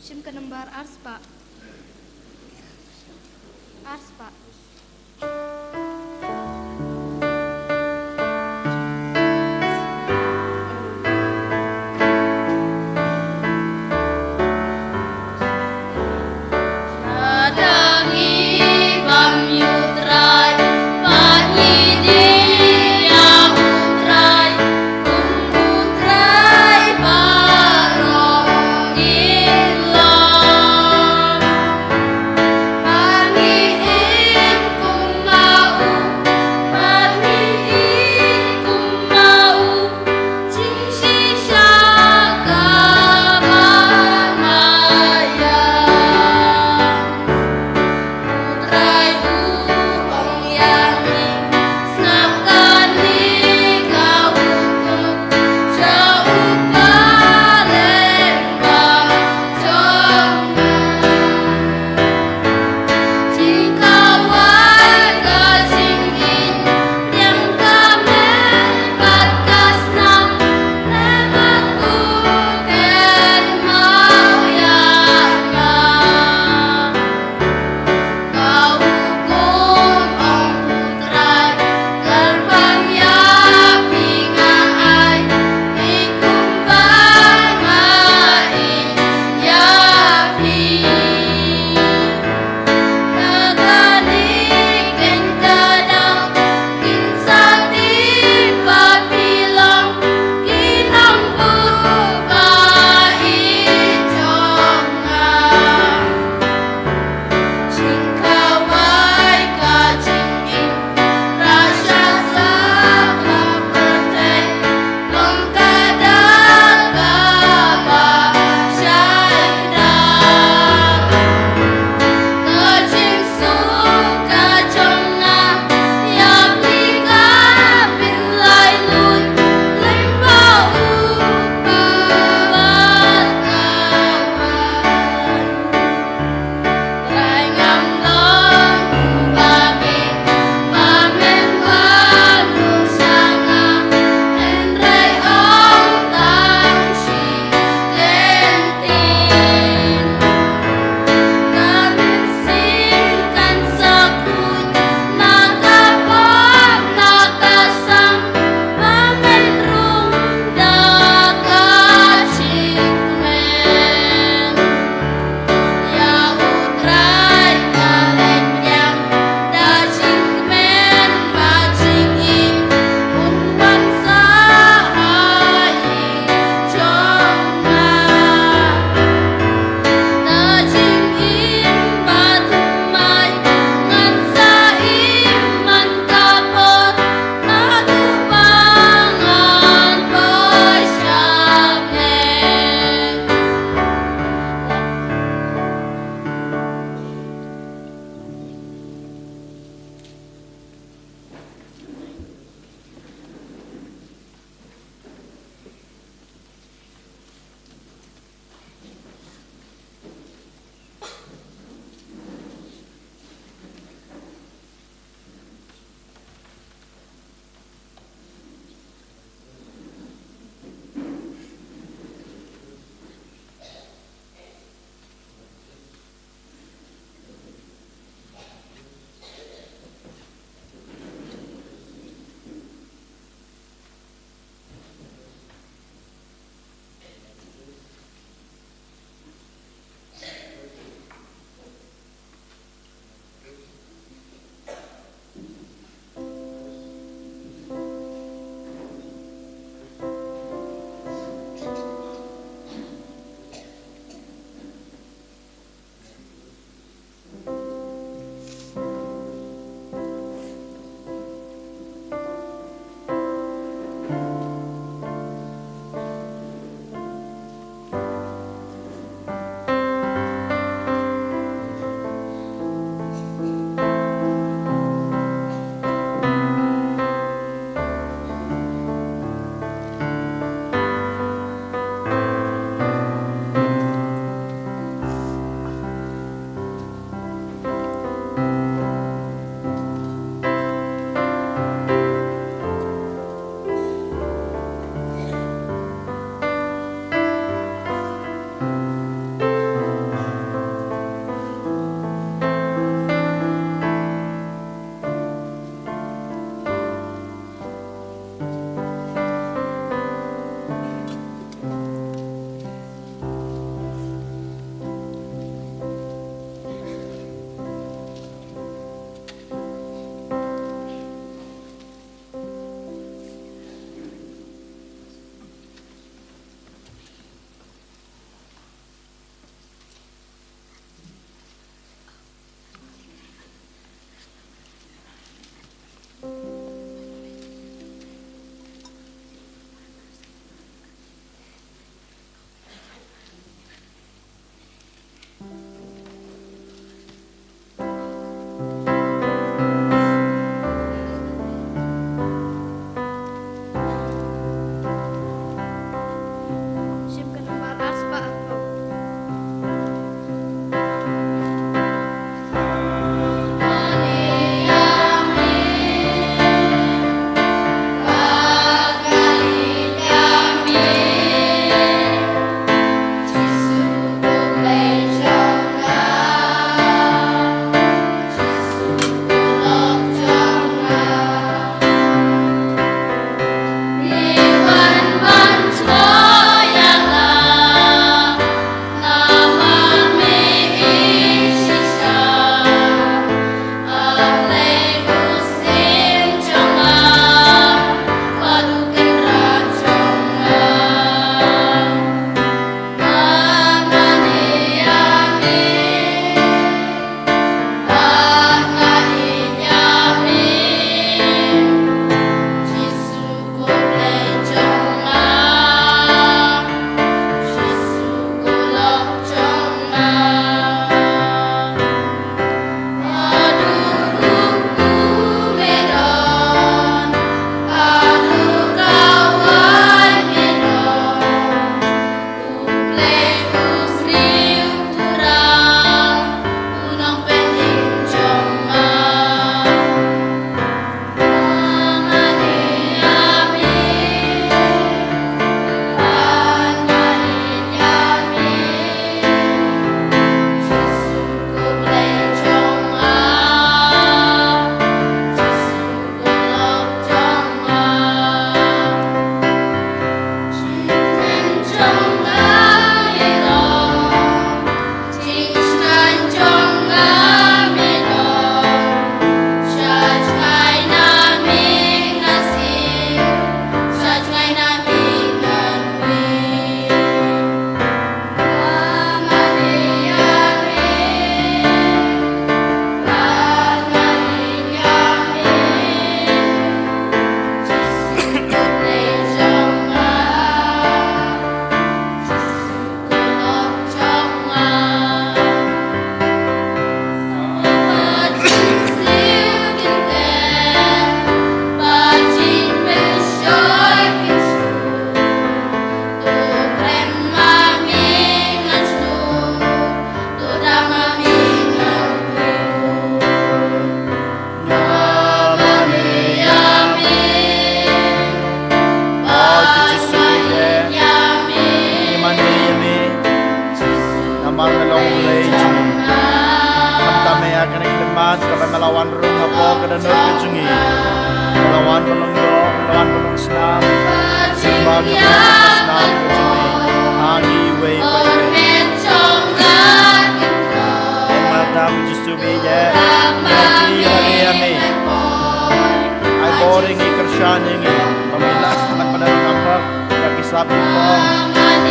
Shim ka nambar ar spah. Ar spah.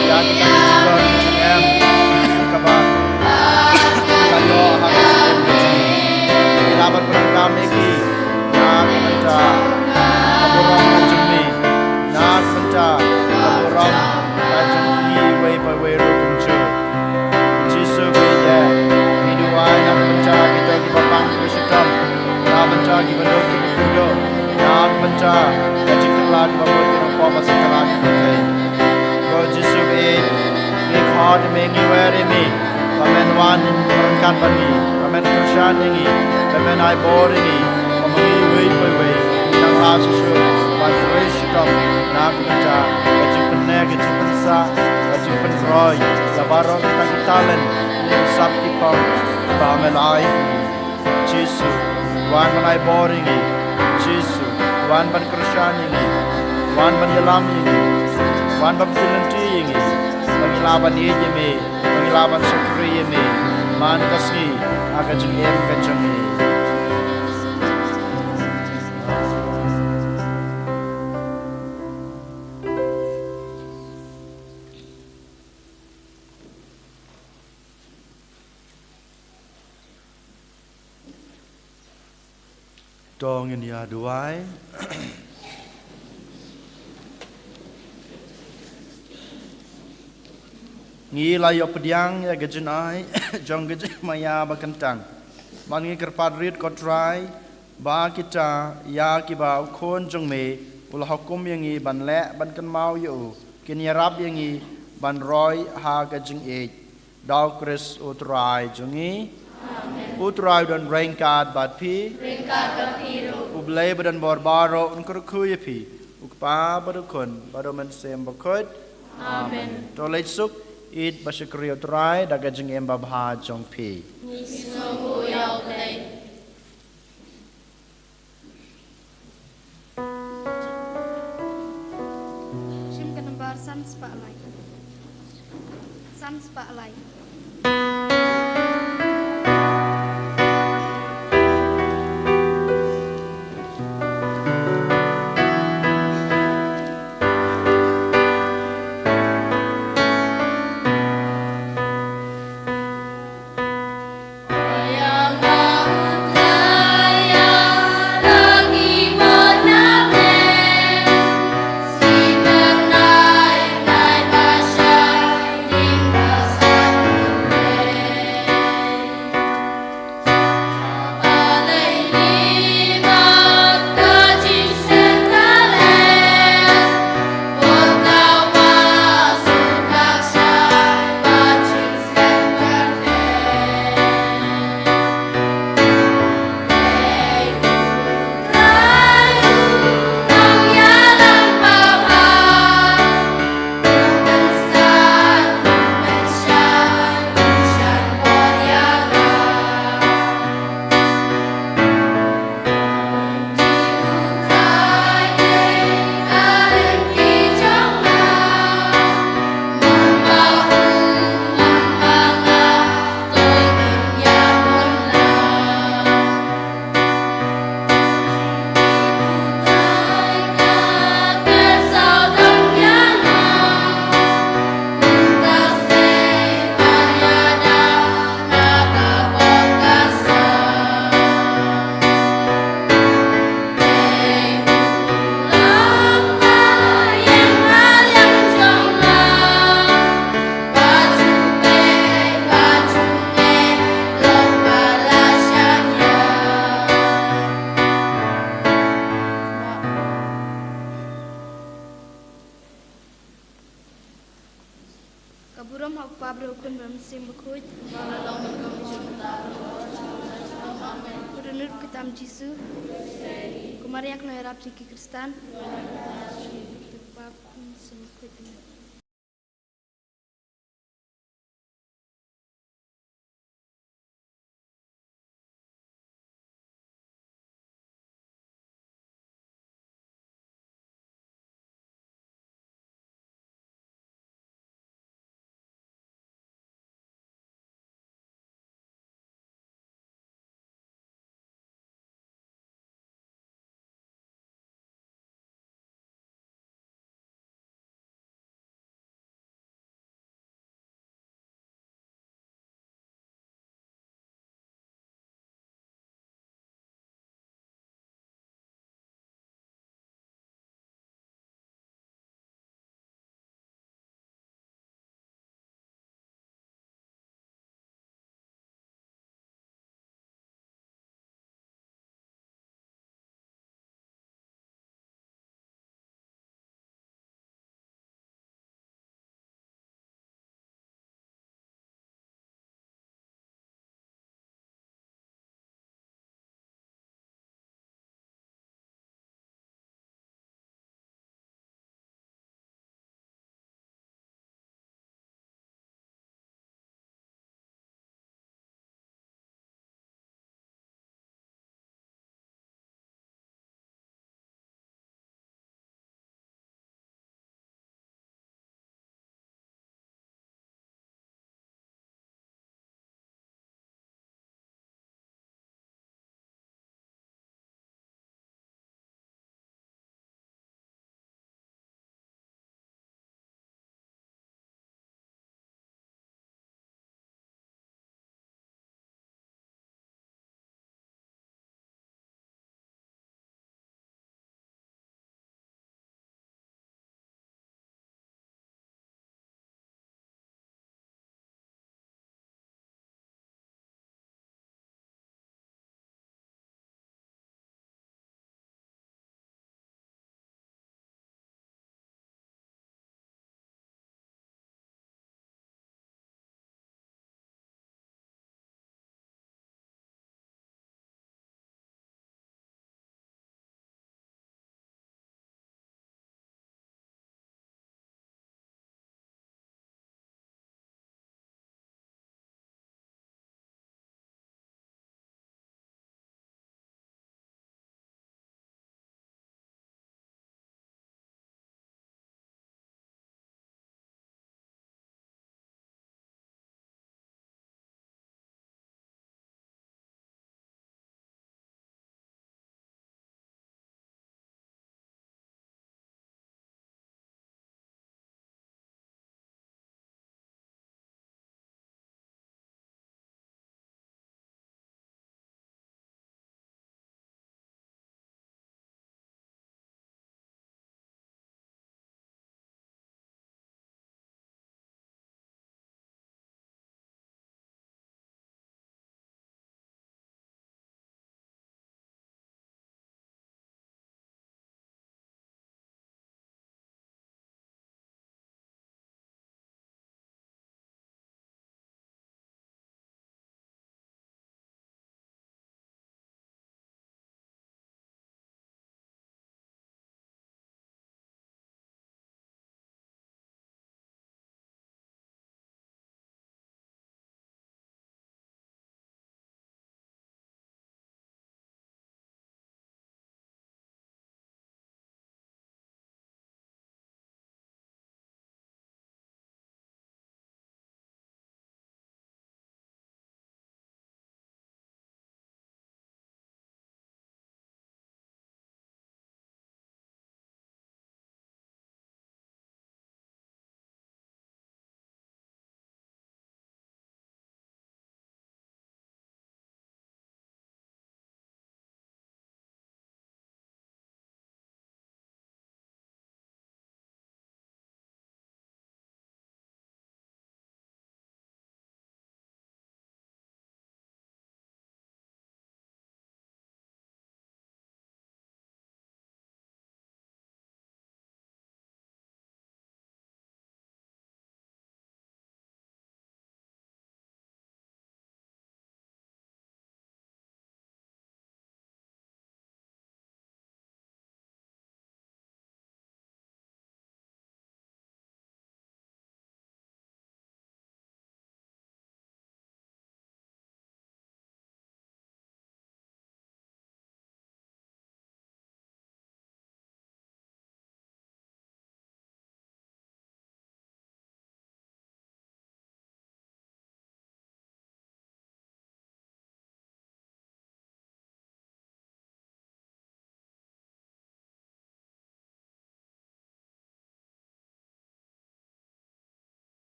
Ïa kita ki jingdonkam jingem kaba ngi la ïoh ha ka jingim ka jong ngi. Ngi lah ban pyndonkam ïa ki na ka bynta ka burom ka jong ngi, na ka bynta ka burom ka jong ngi iwei pa iwei ruh kumjuh. Jisu ba ïeit, ngi duwai na ka bynta kito kiba pang kiba shitom, na ka bynta kiba duk kiba kyrduh, na ka bynta ka jingkylla kiba mut ki nongpop bad sngewtynnat kiba khlaiñ. Ko Jisu ba ïeit, ngi khot ïa me, ngi wer ïa me ba men wan ryngkat bad ngi, ba men kyrshan ïa ngi, ba men ai bor ïa ngi, ba ma ngi iwei pa iwei ngin nang lah shuh shuh ban kyrduh shitom na ka bynta ka jingpyneh, ka jingpynsah, ka jingpynroi ïa baroh kita ki talent, ki sap ki pop ba me la ai. Jisu, wan ban ai bor ïa ngi. Jisu, wan ban kyrshan ïa ngi. Wan ban ïalam ïa ngi. Wan ban pynlynti ïa ngi ba ngin lah ban ïeit ïa me, ba ngin lah ban shakri ïa me man ka sngi ha ka jingim ka jong ngi. To ngin ïa duwai. Ngi la ïoh pdiang ïa ka jingai jong ka jingmaïa ba kyntang. Ba ngi kyrpad rit, ko Trai, ba kita ïa kiba u Khun jong me u la hukum ïa ngi ban leh ban kynmaw ïa u, kin ïarap ïa ngi ban roi ha ka jingïeit. Da u Khrist u Trai jong ngi. Amen. U Trai u don ryngkat bad phi. Ryngkat bad phi ruh. U Blei ba don bor baroh un kyrkhu ïa phi, u Kpa bad u Khun bad u Mynsiem Bakhuid. Amen. To leit suk, ïeit bad shakri ïa u Trai da ka jingim babha jong phi. Ngi sngewbha ïa u Blei. Shim ka nambar san spah lai. San spah lai. Ka burom ha u Kpa bad u Khun bad u Mynsiem Bakhuid. Ko dohnud ko tam Jisu. Ko Maria ka nongïarap jong ki Khristan.